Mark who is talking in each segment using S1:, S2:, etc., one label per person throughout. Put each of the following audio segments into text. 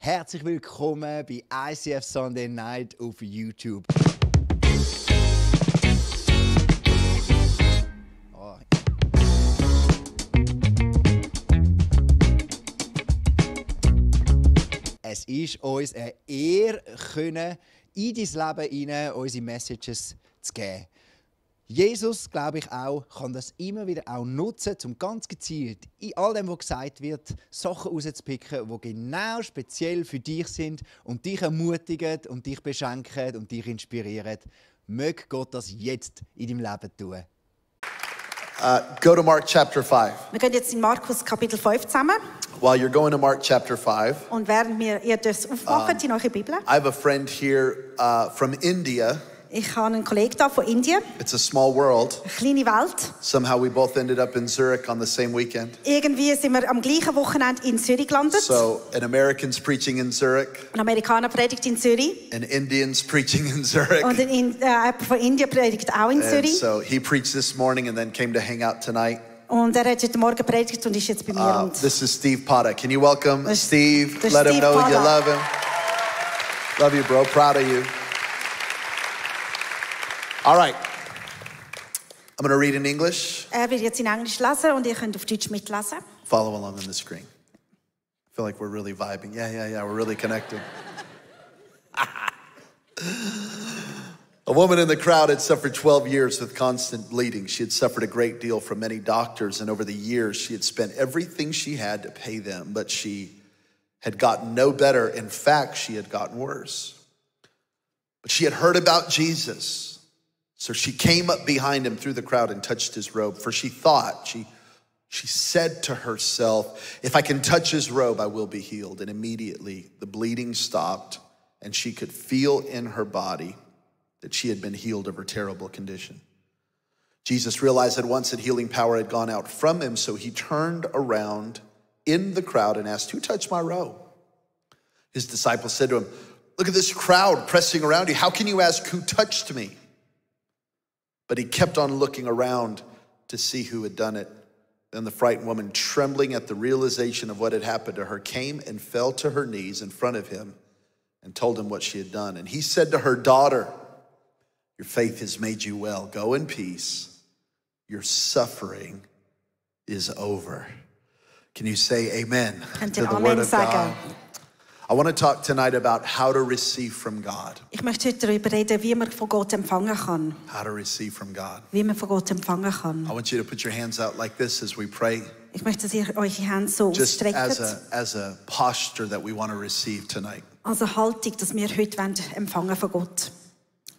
S1: Herzlich willkommen bei ICF Sunday Night auf YouTube. Es ist uns eine Ehre, in dein Leben hinein unsere Messages zu geben. Jesus, glaube ich auch, kann das immer wieder auch nutzen, um ganz gezielt in all dem, was gesagt wird, Sachen rauszupicken, die genau speziell für dich sind und dich ermutigen und dich beschenken und dich inspirieren. Möge Gott das jetzt in deinem Leben tun.
S2: Go to Mark chapter 5.
S3: Wir gehen jetzt in Markus Kapitel 5 zusammen.
S2: While you're going to Mark chapter 5,
S3: Und während ihr das aufmacht in eure Bibel.
S2: I have a friend here from India.
S3: Ich habe einen Kollegen da von Indien.
S2: It's a small world.
S3: Eine kleine Welt.
S2: Somehow we both ended up in Zurich on the same weekend.
S3: Irgendwie sind wir am gleichen Wochenende in Zürich gelandet.
S2: So an American's preaching in Zurich.
S3: Ein Amerikaner predigt in Zürich.
S2: An Indian's preaching in Zurich.
S3: Und jemand von Indien predigt auch in
S2: And
S3: Zürich.
S2: so he preached this morning and then came to hang out tonight.
S3: Und er hat heute Morgen predigt und ist jetzt bei mir. Und
S2: This is Steve Potta. Can you welcome Steve?
S3: Das
S2: Let him
S3: Steve
S2: know you
S3: Potta.
S2: love him. Love you, bro. Proud of you. All right. I'm going to read in English.
S3: Er wird jetzt in Englisch lesen und ihr könnt auf Deutsch mitlesen.
S2: Follow along on the screen. I feel like we're really vibing. Yeah. We're really connecting. A woman in the crowd had suffered 12 years with constant bleeding. She had suffered a great deal from many doctors, and over the years, she had spent everything she had to pay them, but she had gotten no better. In fact, she had gotten worse. But she had heard about Jesus. So she came up behind him through the crowd and touched his robe, for she thought, she said to herself, if I can touch his robe, I will be healed. And immediately the bleeding stopped, and she could feel in her body that she had been healed of her terrible condition. Jesus realized at once that healing power had gone out from him, so he turned around in the crowd and asked, who touched my robe? His disciples said to him, look at this crowd pressing around you. How can you ask who touched me? But he kept on looking around to see who had done it. Then the frightened woman, trembling at the realization of what had happened to her, came and fell to her knees in front of him and told him what she had done. And he said to her, daughter, your faith has made you well. Go in peace. Your suffering is over. Can you say amen to the word of God? I want to talk tonight about how to receive from God.
S3: Ich möchte heute darüber reden, wie man von Gott empfangen kann.
S2: How to receive from God.
S3: Wie man von Gott empfangen kann.
S2: I want you to put your hands out like this as we pray.
S3: Ich möchte, dass ihr eure Hände so
S2: Just
S3: ausstreckt.
S2: as a posture that we want to receive tonight.
S3: Also Haltung, dass wir heute empfangen von Gott.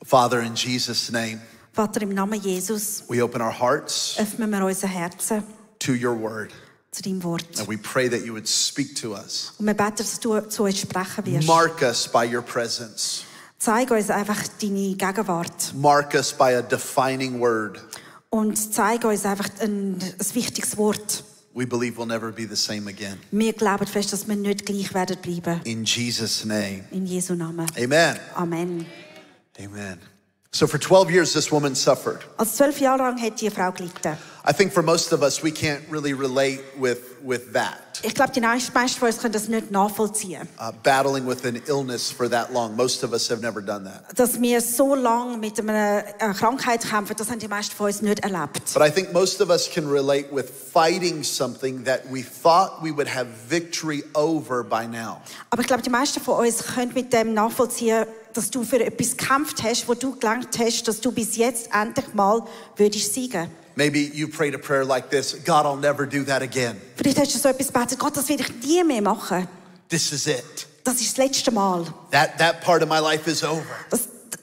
S2: Father, in Jesus' name,
S3: Vater, im Namen Jesus,
S2: we open our hearts
S3: öffnen wir unser Herzen
S2: to your word.
S3: zu deinem Wort.
S2: And we pray that you would speak to us.
S3: Und wir beten, dass du zu uns sprechen wirst.
S2: Mark us by your presence.
S3: Zeig uns einfach deine Gegenwart.
S2: Mark us by a defining word.
S3: Und zeig uns einfach ein wichtiges Wort.
S2: We believe we'll never be the same again.
S3: Wir glauben fest, dass wir nicht gleich werden bleiben.
S2: In Jesus' name.
S3: In Jesu Namen.
S2: Amen.
S3: Amen.
S2: Amen. So for 12 years, this woman suffered.
S3: Also 12 Jahre lang hat die Frau gelitten.
S2: I think for most of us, we can't really relate with that.
S3: Ich glaube, die meisten von uns können das nicht nachvollziehen.
S2: Battling with an illness for that long. Most of us have never done that.
S3: Dass wir so lange mit einer Krankheit kämpfen, das haben die meisten von uns nicht erlebt.
S2: But I think most of us can relate with fighting something that we thought we would have victory over by now.
S3: Aber ich glaube, die meisten von uns können mit dem nachvollziehen, dass du für etwas gekämpft hast, wo du gelernt hast, dass du bis jetzt endlich mal würdest siegen.
S2: Maybe you prayed a prayer like this, God, I'll never do that again.
S3: Vielleicht hast du so etwas gebetet, Gott, das werde ich nie mehr machen.
S2: This is it.
S3: Das ist das letzte Mal.
S2: That part of my life is over.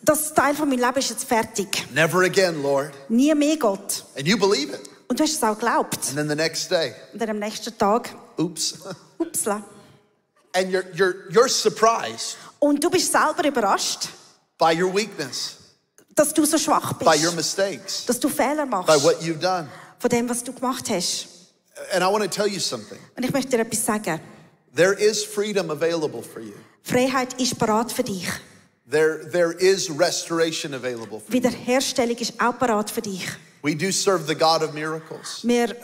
S3: Das Teil von meinem Leben ist jetzt fertig.
S2: Never again, Lord.
S3: Nie mehr, Gott.
S2: And you believe it.
S3: Und du hast es auch geglaubt.
S2: And then the next day,
S3: Und dann am nächsten Tag,
S2: oops.
S3: upsla.
S2: And you're surprised
S3: Und du bist selber überrascht,
S2: by your weakness,
S3: dass du so schwach bist.
S2: by your mistakes,
S3: Dass du Fehler machst.
S2: by what you've done.
S3: Von dem, was du gemacht hast.
S2: And I want to tell you something.
S3: Und ich möchte dir etwas sagen.
S2: There is freedom available for you.
S3: Freiheit ist parat für dich.
S2: There is restoration available for you.
S3: Wiederherstellung ist auch parat für dich.
S2: We do serve the God of miracles,
S3: Wir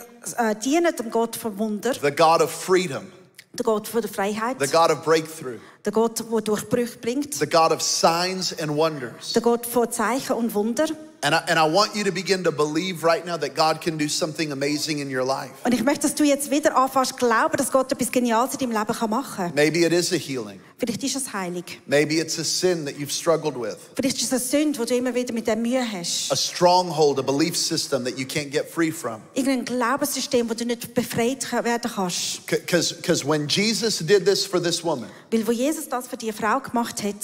S3: dienen dem Gott von Wunder,
S2: the God of freedom,
S3: Der Gott von der Freiheit.
S2: the God of breakthrough,
S3: Der Gott, der Durchbrüche bringt.
S2: the God of signs and wonders.
S3: Der Gott von Zeichen und Wunder.
S2: And I want you to begin to believe right now that God can do something amazing in your life.
S3: Und ich möchte, dass du jetzt wieder anfängst glauben, dass Gott etwas Geniales in deinem Leben machen kann.
S2: Maybe it is a healing.
S3: Vielleicht ist es heilig.
S2: Maybe it's a sin that you've struggled with.
S3: Vielleicht ist es eine Sünde, wo du immer wieder mit der Mühe hast.
S2: A stronghold, a belief system that you can't get free from.
S3: Irgendein Glaubenssystem, wo du nicht befreit werden kannst.
S2: Because when Jesus did this for this woman,
S3: Weil wo Jesus das für die Frau gemacht hat,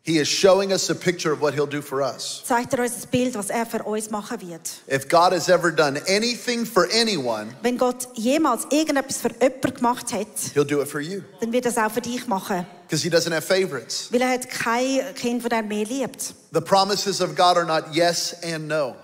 S2: he is showing us a picture of what he'll do for us.
S3: zeigt uns ein Bild, was er für uns machen wird.
S2: If God has ever done anything for anyone,
S3: Wenn Gott jemals irgendetwas für jemanden gemacht hat,
S2: he'll do it for you.
S3: dann wird er es auch für dich machen.
S2: Because he doesn't have favorites.
S3: Weil er hat kein Kind, das er mehr liebt.
S2: The promises of God are not yes and no.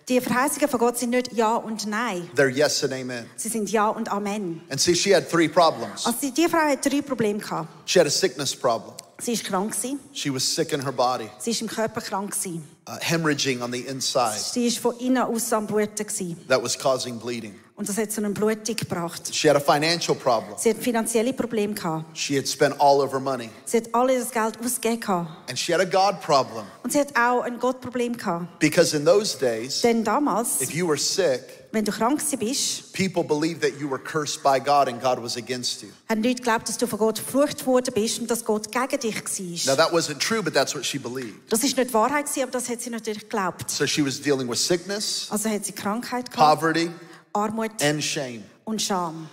S3: Die Verheißungen von Gott sind nicht Ja und Nein.
S2: They're yes and amen.
S3: Sie sind Ja und Amen.
S2: And see, she had 3 problems.
S3: Also die Frau hat 3 Probleme gehabt.
S2: She had a sickness problem.
S3: Sie ist krank gewesen.
S2: She was sick in her body,
S3: Sie ist im Körper krank gewesen.
S2: hemorrhaging on the inside.
S3: Sie ist von innen aus am Bluten gewesen.
S2: That was causing bleeding.
S3: Und das hat zu einer Blutung gebracht.
S2: She had a financial problem.
S3: Sie hat finanzielle Probleme gehabt.
S2: She had spent all of her money.
S3: Sie hat alles das Geld ausgegeben gehabt.
S2: And she had a God problem.
S3: Und sie hat auch ein Gottproblem gehabt.
S2: Because in those days,
S3: Denn damals,
S2: if you were sick,
S3: wenn du krank bist,
S2: people believed that you were cursed by God and God was against you.
S3: haben Leute geglaubt, dass du von Gott geflucht worden bist und dass Gott gegen dich
S2: Now
S3: war.
S2: that wasn't true, but that's what she believed.
S3: Das ist nicht Wahrheit gewesen, aber das hat sie natürlich geglaubt.
S2: So she was dealing with sickness,
S3: Also hat sie Krankheit gehabt,
S2: poverty,
S3: Armut
S2: and shame.
S3: und Scham.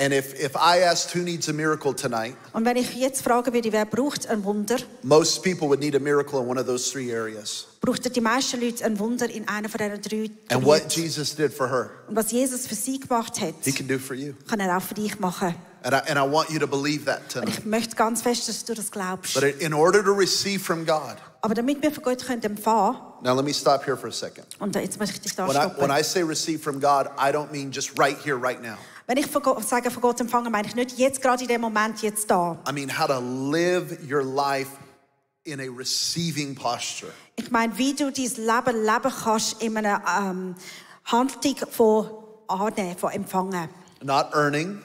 S2: And if I asked who needs a miracle tonight,
S3: Und wenn ich jetzt fragen würde, wer braucht ein Wunder,
S2: most people would need a miracle in one of those 3 areas.
S3: brauchten die meisten Leute ein Wunder in einer von diesen 3
S2: And what
S3: Gebieten.
S2: Jesus did for her,
S3: Und was Jesus für sie gemacht hat,
S2: he can do for you.
S3: kann er auch für dich machen.
S2: And I want you to believe that
S3: Und
S2: tonight.
S3: ich möchte ganz fest, dass du das glaubst.
S2: But in order to receive from God,
S3: Aber damit wir von Gott empfangen können,
S2: now let me stop here for a second.
S3: und jetzt möchte ich dich da
S2: When
S3: stoppen.
S2: I say receive from God, I don't mean just right here, right now.
S3: Wenn ich sage, von Gott empfangen, meine ich nicht jetzt gerade in dem Moment, jetzt da.
S2: I mean how to live your life in a receiving posture.
S3: Ich meine, wie du dein Leben leben kannst in einer Haltung von Annehmen, von Empfangen.
S2: Not earning,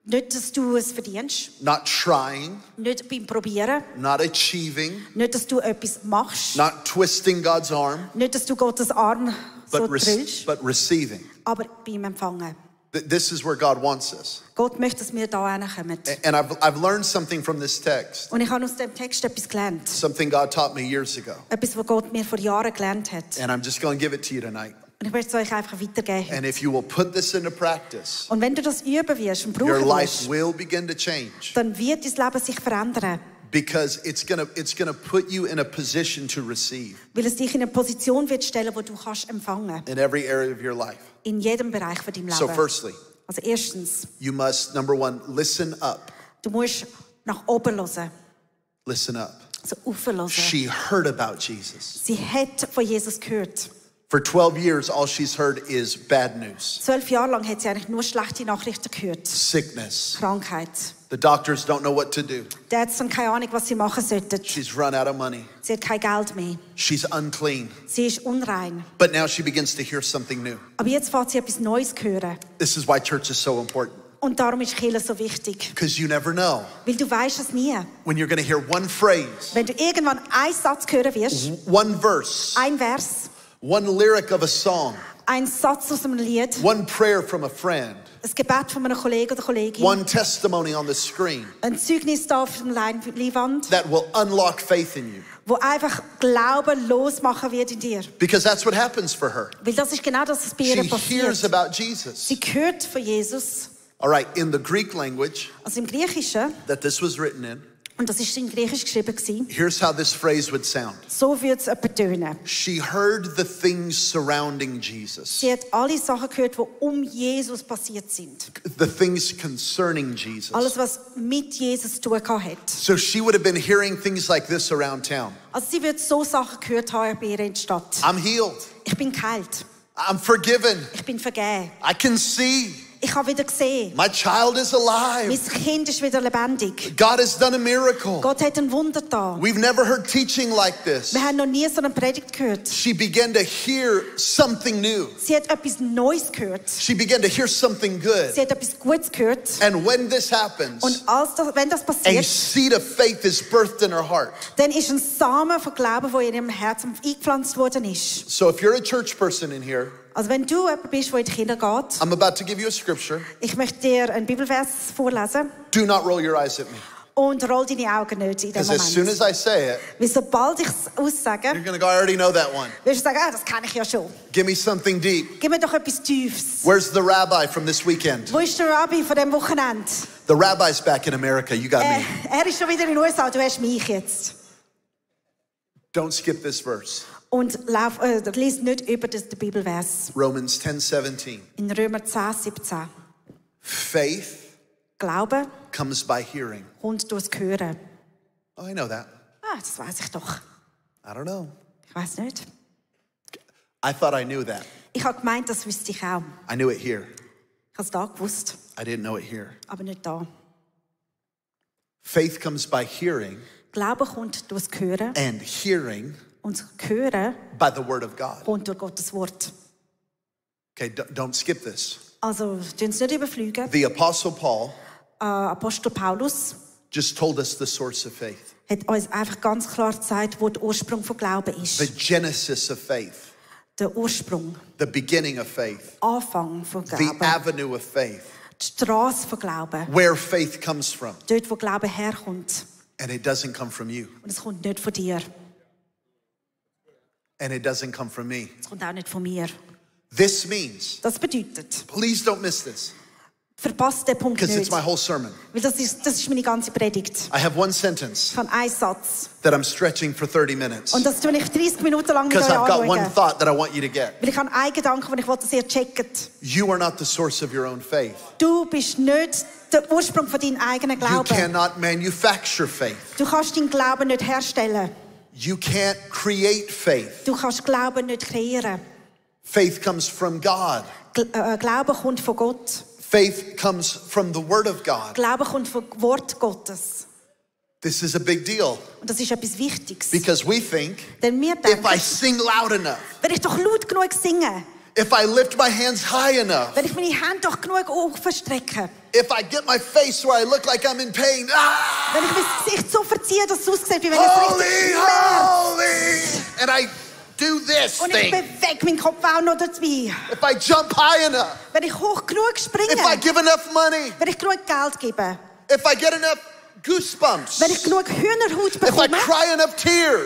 S3: Nicht, dass du es verdienst,
S2: not trying,
S3: nicht beim Probieren,
S2: not achieving,
S3: nicht, dass du etwas machst,
S2: not twisting God's arm,
S3: nicht, dass du Gottes Arm so drillst,
S2: but receiving.
S3: aber beim Empfangen.
S2: This is where God wants us.
S3: Gott möchte, dass wir da hinkommen.
S2: And I've learned something from this text,
S3: Und ich habe aus dem Text etwas gelernt.
S2: something God taught me years ago.
S3: Etwas, was Gott mir vor Jahren gelernt hat.
S2: And I'm just going to give it to you tonight.
S3: Und ich möchte es euch einfach weitergeben.
S2: And if you will put this into practice,
S3: Und wenn du das üben wirst und
S2: your
S3: brauchen
S2: life
S3: wirst,
S2: will begin to change.
S3: dann wird dein Leben sich verändern.
S2: Because it's gonna put you in a position to receive
S3: Weil es dich in eine Position wird stellen, wo du kannst empfangen.
S2: in every area of your life.
S3: In jedem Bereich von deinem
S2: So
S3: Leben.
S2: firstly,
S3: Also erstens,
S2: you must, number 1, listen up.
S3: du musst nach oben hören.
S2: Listen up.
S3: Also aufhören.
S2: She heard about Jesus.
S3: Sie hat von Jesus gehört.
S2: For 12 years, all she's heard is bad news.
S3: 12 Jahre lang hat sie eigentlich nur schlechte Nachrichten gehört.
S2: Sickness.
S3: Krankheit.
S2: The doctors don't know what to do.
S3: Die Ärzte haben keine Ahnung, was sie machen sollten.
S2: She's run out of money.
S3: Sie hat kein Geld mehr.
S2: She's unclean.
S3: Sie ist unrein.
S2: But now she begins to hear something new.
S3: Aber jetzt fängt sie etwas Neues zu hören.
S2: This is why church is so important.
S3: Und darum ist Kirche so wichtig.
S2: Because you never know
S3: Weil du weißt es nie.
S2: when you're going to hear one phrase,
S3: Wenn du irgendwann einen Satz hören wirst,
S2: one verse,
S3: ein Vers,
S2: one lyric of a song,
S3: ein Satz aus einem Lied,
S2: one prayer from a friend,
S3: ein Gebet von einem Kollegen oder Kollegin,
S2: one testimony on the screen
S3: ein Zeugnis da auf dem Leinwand,
S2: that will unlock faith in you.
S3: wo einfach Glauben losmachen wird in dir.
S2: Because that's what happens for her.
S3: Weil das ist genau das, was bei ihr
S2: She hears
S3: passiert.
S2: about Jesus.
S3: Sie hört von Jesus,
S2: All right, in the Greek language
S3: also im Griechischen,
S2: that this was written in,
S3: und das ist in Griechisch geschrieben gewesen,
S2: here's how this phrase would sound.
S3: so würde es etwa tönen.
S2: She heard the things surrounding Jesus,
S3: Sie hat alle Sachen gehört, die um Jesus passiert sind.
S2: the things concerning Jesus.
S3: Alles, was mit Jesus zu tun hat.
S2: So she would have been hearing things like this around town.
S3: Also sie wird so Sachen gehört haben bei ihr in der Stadt.
S2: I'm healed.
S3: Ich bin geheilt.
S2: I'm forgiven.
S3: Ich bin vergeben.
S2: I can see.
S3: Ich habe wieder gesehen.
S2: My child is alive.
S3: Mein Kind ist wieder lebendig.
S2: God has done a miracle.
S3: Gott hat ein Wunder da.
S2: We've never heard teaching like this.
S3: Wir haben noch nie so eine Predigt gehört.
S2: She began to hear something new.
S3: Sie hat etwas Neues gehört.
S2: She began to hear something good.
S3: Sie hat etwas Gutes gehört.
S2: And when this happens,
S3: Und wenn das
S2: a
S3: passiert,
S2: seed of faith is birthed in her heart.
S3: dann ist ein Samen von Glauben, der in ihrem Herzen eingepflanzt worden ist.
S2: So if you're a church person in here,
S3: Also wenn du jemand bist, der in die Kinder geht,
S2: I'm about to give you a scripture.
S3: ich möchte dir einen Bibelvers vorlesen.
S2: Do not roll your eyes at me.
S3: Und roll deine Augen nicht in dem
S2: Because as soon
S3: Moment.
S2: as I say it,
S3: Weil sobald ich es aussage,
S2: you're going to go, I already know that one.
S3: wirst du sagen, das kenne ich ja schon.
S2: Give me something deep.
S3: Gib mir doch etwas Tiefes.
S2: Where's the rabbi from this weekend?
S3: Wo ist der Rabbi von diesem Wochenende?
S2: The rabbi's back in America. You got me.
S3: Er ist schon wieder in den USA, du hast mich jetzt.
S2: Don't skip this verse.
S3: Und lies nicht über den Bibelvers.
S2: Romans 10:17.
S3: In Römer 10, 17.
S2: Faith
S3: Glaube
S2: comes by hearing.
S3: kommt durchs Hören.
S2: Oh, I know that.
S3: Das weiß ich doch.
S2: I don't know.
S3: Ich weiß nicht.
S2: I thought I knew that.
S3: Ich habe gemeint, das wüsste ich auch.
S2: I knew it here.
S3: Ich habe es da gewusst,
S2: I didn't know it here.
S3: aber nicht da.
S2: Faith comes by hearing,
S3: Glaube kommt durchs Hören
S2: and hearing
S3: und das Hören
S2: by the word of God.
S3: kommt durch Gottes Wort.
S2: Okay, don't skip this.
S3: Also, tun es nicht überfliegen.
S2: The Apostle Paul
S3: Apostel Paulus
S2: just told us the source of faith,
S3: hat uns einfach ganz klar gezeigt, wo der Ursprung von Glauben
S2: the
S3: ist.
S2: genesis of faith,
S3: Der Ursprung,
S2: the beginning of faith,
S3: Anfang von
S2: the
S3: Glauben,
S2: avenue of faith,
S3: die Straße von Glauben,
S2: where faith comes from.
S3: dort, wo Glaube herkommt.
S2: And it doesn't come from you.
S3: Und es kommt nicht von dir,
S2: And it doesn't come from me.
S3: es kommt auch nicht von mir.
S2: This means,
S3: Das bedeutet,
S2: please don't miss this,
S3: verpasst den Punkt
S2: because it's
S3: nicht,
S2: my whole sermon.
S3: weil das ist meine ganze Predigt.
S2: I have one sentence
S3: Ich habe einen Satz
S2: that I'm stretching for 30 minutes.
S3: und das tue ich 30 Minuten lang mit euch
S2: Because I've got one
S3: anschauen.
S2: thought that I want you to get.
S3: Weil ich habe einen Gedanken, den ich will, dass ihr checkt.
S2: You are not the source of your own faith.
S3: Du bist nicht der Ursprung von deinem eigenen
S2: You
S3: Glauben.
S2: cannot manufacture faith.
S3: Du kannst deinen Glauben nicht herstellen.
S2: You can't create faith.
S3: Du kannst Glauben nicht kreieren.
S2: Faith comes from God.
S3: Glauben kommt von Gott.
S2: Faith comes from the Word of God.
S3: Glauben kommt vom Wort Gottes.
S2: This is a big deal
S3: Und das ist etwas Wichtiges.
S2: because we think
S3: Denn wir
S2: if
S3: denken,
S2: I sing loud enough,
S3: wenn ich doch laut genug singe,
S2: if I lift my hands high enough,
S3: wenn ich meine Hände doch genug aufstrecke,
S2: if I get my face where I look like I'm in pain,
S3: wenn ich mein Gesicht so verziehe, dass es aussieht, wie wenn es richtig
S2: holy,
S3: schmerzt.
S2: holy, and I do this
S3: Und ich
S2: thing.
S3: bewege meinen Kopf auch noch dabei.
S2: If I jump high enough,
S3: Wenn ich hoch genug springe,
S2: if I give enough money,
S3: wenn ich genug Geld gebe,
S2: if I get enough goosebumps,
S3: wenn ich genug Hühnerhaut
S2: if I
S3: bekomme,
S2: cry enough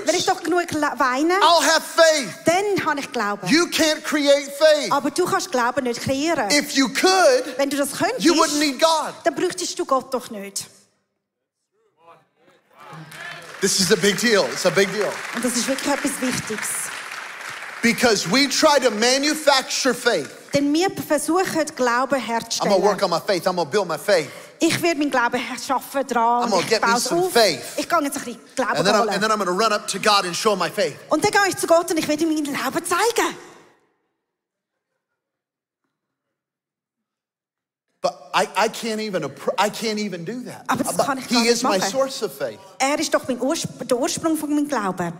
S3: wenn ich
S2: tears,
S3: doch genug weine,
S2: I'll have faith.
S3: dann habe ich Glauben.
S2: You can't create faith.
S3: Aber du kannst Glauben nicht kreieren.
S2: If you could,
S3: Wenn du das könntest,
S2: you wouldn't need God.
S3: dann bräuchtest du Gott doch nicht.
S2: This is a big deal. It's a big deal.
S3: Und das ist wirklich etwas Wichtiges.
S2: Because we try to manufacture faith.
S3: Denn wir versuchen, Glauben
S2: I'm going to
S3: herzustellen.
S2: work on my faith. I'm going to build my faith.
S3: Ich werde meinen Glauben schaffen dran.
S2: I'm gonna
S3: Ich
S2: get me
S3: baue es
S2: some
S3: auf.
S2: faith.
S3: Ich gehe jetzt ein bisschen Glauben
S2: And then
S3: holen.
S2: I'm going to run up to God and show my faith.
S3: Und dann gehe ich zu Gott und ich werde ihm meinen Glauben zeigen.
S2: But I can't even do that.
S3: Aber das kann ich gar
S2: He
S3: nicht
S2: is my
S3: machen.
S2: source of faith.
S3: Er ist doch der Ursprung von meinem Glauben.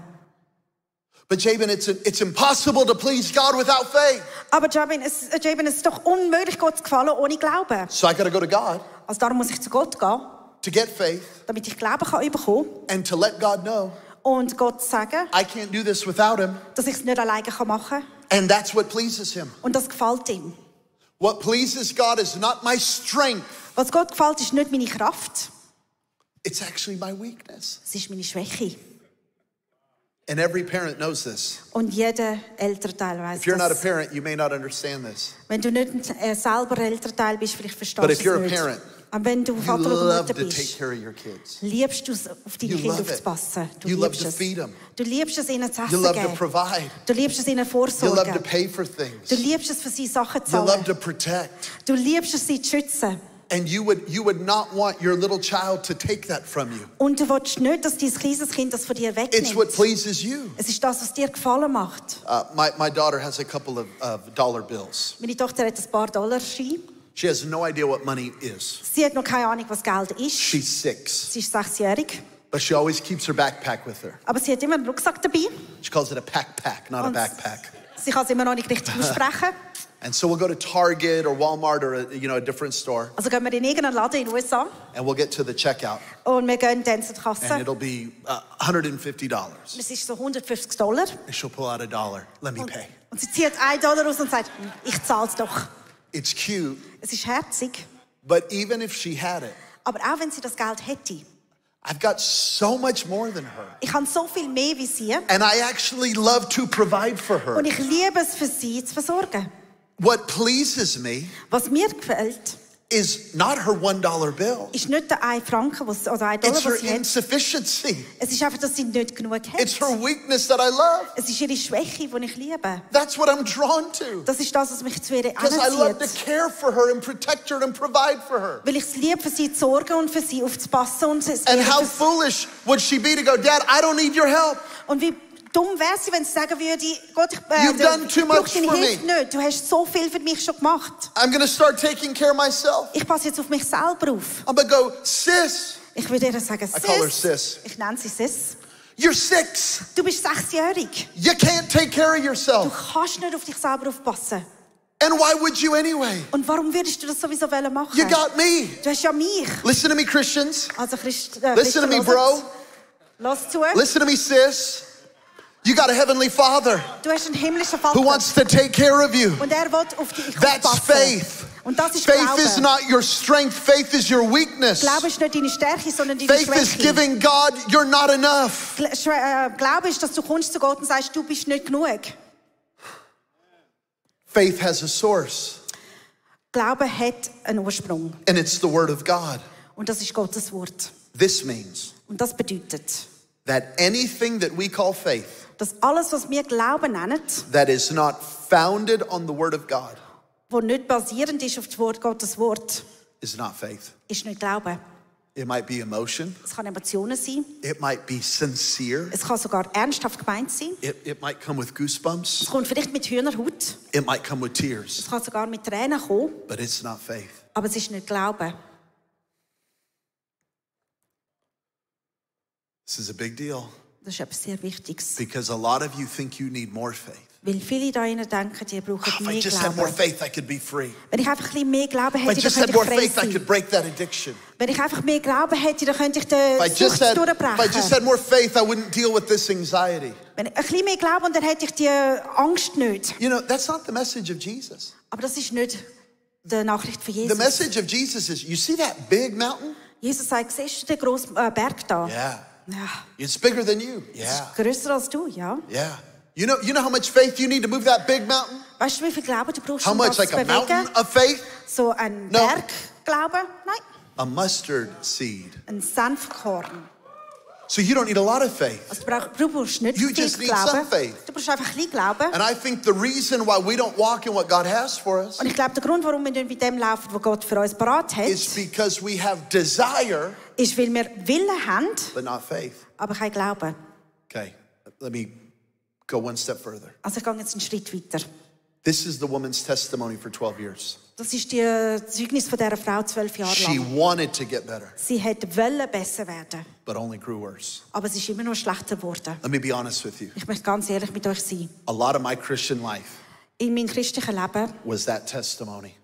S2: But Jabin, it's impossible to please God without faith.
S3: Aber Jabin, es ist doch unmöglich, Gott zu gefallen ohne Glauben.
S2: So I got to go to God
S3: Also darum muss ich zu Gott gehen,
S2: to get faith
S3: damit ich Glauben kann bekommen
S2: and to let God know
S3: und Gott sagen,
S2: I can't do this without him.
S3: dass ich es nicht alleine machen kann.
S2: And that's what pleases him.
S3: Und das gefällt ihm.
S2: What pleases God is not my strength.
S3: Was Gott gefällt, ist nicht meine Kraft,
S2: It's actually my weakness.
S3: es ist meine Schwäche.
S2: And every parent knows this.
S3: Und jeder Elternteil weiß
S2: If you're not a
S3: das.
S2: parent, you may not understand this.
S3: Wenn du nicht selber Elternteil bist, vielleicht verstehst
S2: But
S3: du
S2: if you're a
S3: es nicht.
S2: parent,
S3: Aber wenn du
S2: You
S3: Vater oder
S2: love
S3: Mutter
S2: to take
S3: bist,
S2: care of your kids.
S3: liebst du es, auf deine
S2: You
S3: Kinder
S2: love it.
S3: aufzupassen. Du
S2: You love
S3: liebst
S2: to
S3: es.
S2: feed them.
S3: Du liebst es, ihnen zu
S2: You
S3: essen
S2: love to
S3: geben.
S2: provide.
S3: Du liebst es, ihnen
S2: You love to
S3: vorsorgen.
S2: pay for things.
S3: Du liebst es, für sie Sachen zu
S2: You love to
S3: zahlen.
S2: protect.
S3: Du liebst es, sie zu schützen.
S2: And you would not want your little child to take that from you.
S3: Und du willst nicht, dass dein kleines Kind das von dir
S2: It's what
S3: wegnimmt.
S2: pleases you.
S3: Es ist das, was dir gefallen macht.
S2: My daughter has a couple of dollar bills.
S3: Meine Tochter hat ein paar Dollarscheine.
S2: She has no idea what money is.
S3: Sie hat noch keine Ahnung, was Geld ist.
S2: She's 6.
S3: Sie ist 6-jährig.
S2: But she always keeps her backpack with her.
S3: Aber sie hat immer einen Rucksack dabei.
S2: She calls it a pack, not a backpack.
S3: Sie kann es immer noch nicht richtig aussprechen.
S2: And so we'll go to Target or Walmart or a different store.
S3: Also gehen wir in irgendeinen Laden in den USA.
S2: And we'll get to the checkout.
S3: Und wir gehen dann zur Kasse.
S2: And it'll be $150.
S3: Es ist so $150.
S2: And she'll pull out $1. Let me pay.
S3: Und sie zieht $1 raus und sagt, ich zahle es doch.
S2: It's cute.
S3: Es ist herzig.
S2: But even if she had it,
S3: Aber auch wenn sie das Geld hätte,
S2: I've got so much more than her.
S3: ich habe so viel mehr wie sie.
S2: And I actually love to provide for her.
S3: Und ich liebe es, für sie zu versorgen.
S2: What pleases me
S3: Was mir gefällt,
S2: is not her $1 bill.
S3: ist nicht der 1 Franken oder $1,
S2: It's her
S3: was sie hat.
S2: insufficiency.
S3: Es ist einfach, dass sie nicht genug hat.
S2: It's her weakness that I love.
S3: Es ist ihre Schwäche, die ich liebe.
S2: That's what I'm drawn to.
S3: Das ist das, was mich zu ihr
S2: Because I love to
S3: anzieht.
S2: care for her and protect her and provide for her.
S3: Weil ich es liebe, für sie zu sorgen und für sie aufzupassen. Und
S2: And how foolish would she be to go, Dad, I don't need your help.
S3: Und wie dumm wäre sie, wenn sie sagen würde, Gott,
S2: You've done too much
S3: brauche deine
S2: for
S3: Hilfe
S2: me.
S3: nicht. Du hast so viel für mich schon gemacht.
S2: I'm going to start taking care of myself.
S3: Ich passe jetzt auf mich selber auf.
S2: I'm going to go, sis.
S3: Ich würde ihr sagen,
S2: I call her sis.
S3: Ich nenne sie Sis.
S2: You're 6.
S3: Du bist 6-jährig.
S2: You can't take care of
S3: Du
S2: yourself.
S3: kannst nicht auf dich selber aufpassen.
S2: And why would you anyway?
S3: Und warum würdest du das sowieso machen?
S2: You got me.
S3: Du hast ja mich.
S2: Listen to me, Christians.
S3: Also
S2: Listen to me, bro.
S3: Lass zu.
S2: Listen to me, sis. You got a heavenly Father
S3: Du hast einen himmlischen Vater.
S2: who wants to take care of you.
S3: Und er will auf dich
S2: That's
S3: aufpassen.
S2: faith.
S3: Und das ist
S2: Faith
S3: Glaube.
S2: is not your strength. Faith is your weakness.
S3: Glaube ist nicht deine Stärke, sondern deine
S2: Faith is
S3: Schwäche.
S2: giving God you're not enough.
S3: Glaube ist, dass du kommst zu Gott und sagst, du bist nicht genug.
S2: Faith has a source,
S3: Glaube hat einen Ursprung.
S2: and it's the Word of God.
S3: Und das ist Gottes Wort.
S2: This means
S3: Und das bedeutet,
S2: that anything that we call faith
S3: dass alles, was wir Glauben nennen,
S2: that is not founded on the Word of God
S3: wo nicht basierend ist auf das Wort Gottes Wort,
S2: is not faith.
S3: ist nicht Glaube.
S2: It might be emotion.
S3: Es kann Emotionen sein.
S2: It might be sincere.
S3: Es kann sogar ernsthaft gemeint sein.
S2: It might come with goosebumps.
S3: Es kommt vielleicht mit Hühnerhaut.
S2: It might come with tears.
S3: Es kann sogar mit Tränen kommen.
S2: But it's not faith.
S3: Aber es ist nicht Glaube.
S2: This is a big deal.
S3: Das ist etwas sehr Wichtiges.
S2: Because a lot of you think you need more faith.
S3: Weil viele da drinnen denken, die brauchen
S2: If I
S3: mehr
S2: just had more
S3: Glauben.
S2: faith, I could be free.
S3: Wenn ich einfach ein bisschen mehr Glauben
S2: If I
S3: hätte, dann
S2: just had
S3: könnte
S2: more
S3: ich frei
S2: faith, I
S3: sein.
S2: could break that addiction.
S3: Wenn ich einfach mehr Glauben hätte, dann könnte ich den
S2: If I just
S3: Sucht
S2: had
S3: durchbrechen.
S2: more faith, I wouldn't deal with this anxiety.
S3: Wenn ich ein bisschen mehr Glauben, dann hätte ich die Angst nicht.
S2: You know, that's not the message of Jesus.
S3: Aber das ist nicht die Nachricht von
S2: The
S3: Jesus.
S2: message of Jesus is, you see that big mountain?
S3: Jesus sagt, siehst du den grossen Berg da?
S2: Yeah.
S3: Ja.
S2: It's bigger than you.
S3: Es
S2: Yeah.
S3: ist grösser als du, ja.
S2: Yeah. You know how much faith you need to move that big mountain?
S3: Weißt du, wie viel Glauben du brauchst,
S2: How
S3: um
S2: much?
S3: das
S2: Like
S3: zu
S2: a mountain
S3: bewegen?
S2: of faith?
S3: So ein
S2: No.
S3: Bergglauben? Nein.
S2: A mustard seed.
S3: Ein Senfkorn.
S2: So you don't need a lot of faith.
S3: Also du brauchst nicht
S2: You
S3: viel
S2: just need some
S3: Glauben.
S2: faith.
S3: Du brauchst einfach ein bisschen Glauben.
S2: And I think the reason why we don't walk in what God has for us
S3: Und ich glaube, der Grund, warum wir nicht mit dem laufen, was Gott für uns parat hat,
S2: is because we have desire,
S3: ist, weil wir Willen haben,
S2: but not faith.
S3: aber kein Glauben.
S2: Okay, let me go one step further.
S3: Also ich gehe jetzt einen Schritt weiter.
S2: This is the woman's testimony for 12 years.
S3: Das ist die Zeugnis von dieser Frau 12 Jahre
S2: She
S3: lang.
S2: wanted to get better,
S3: Sie wollte besser werden,
S2: but only grew worse.
S3: aber es ist immer noch schlechter geworden.
S2: Let me be honest with you.
S3: Ich möchte ganz ehrlich mit euch sein.
S2: A lot of my Christian life
S3: In meinem christlichen Leben
S2: was that testimony.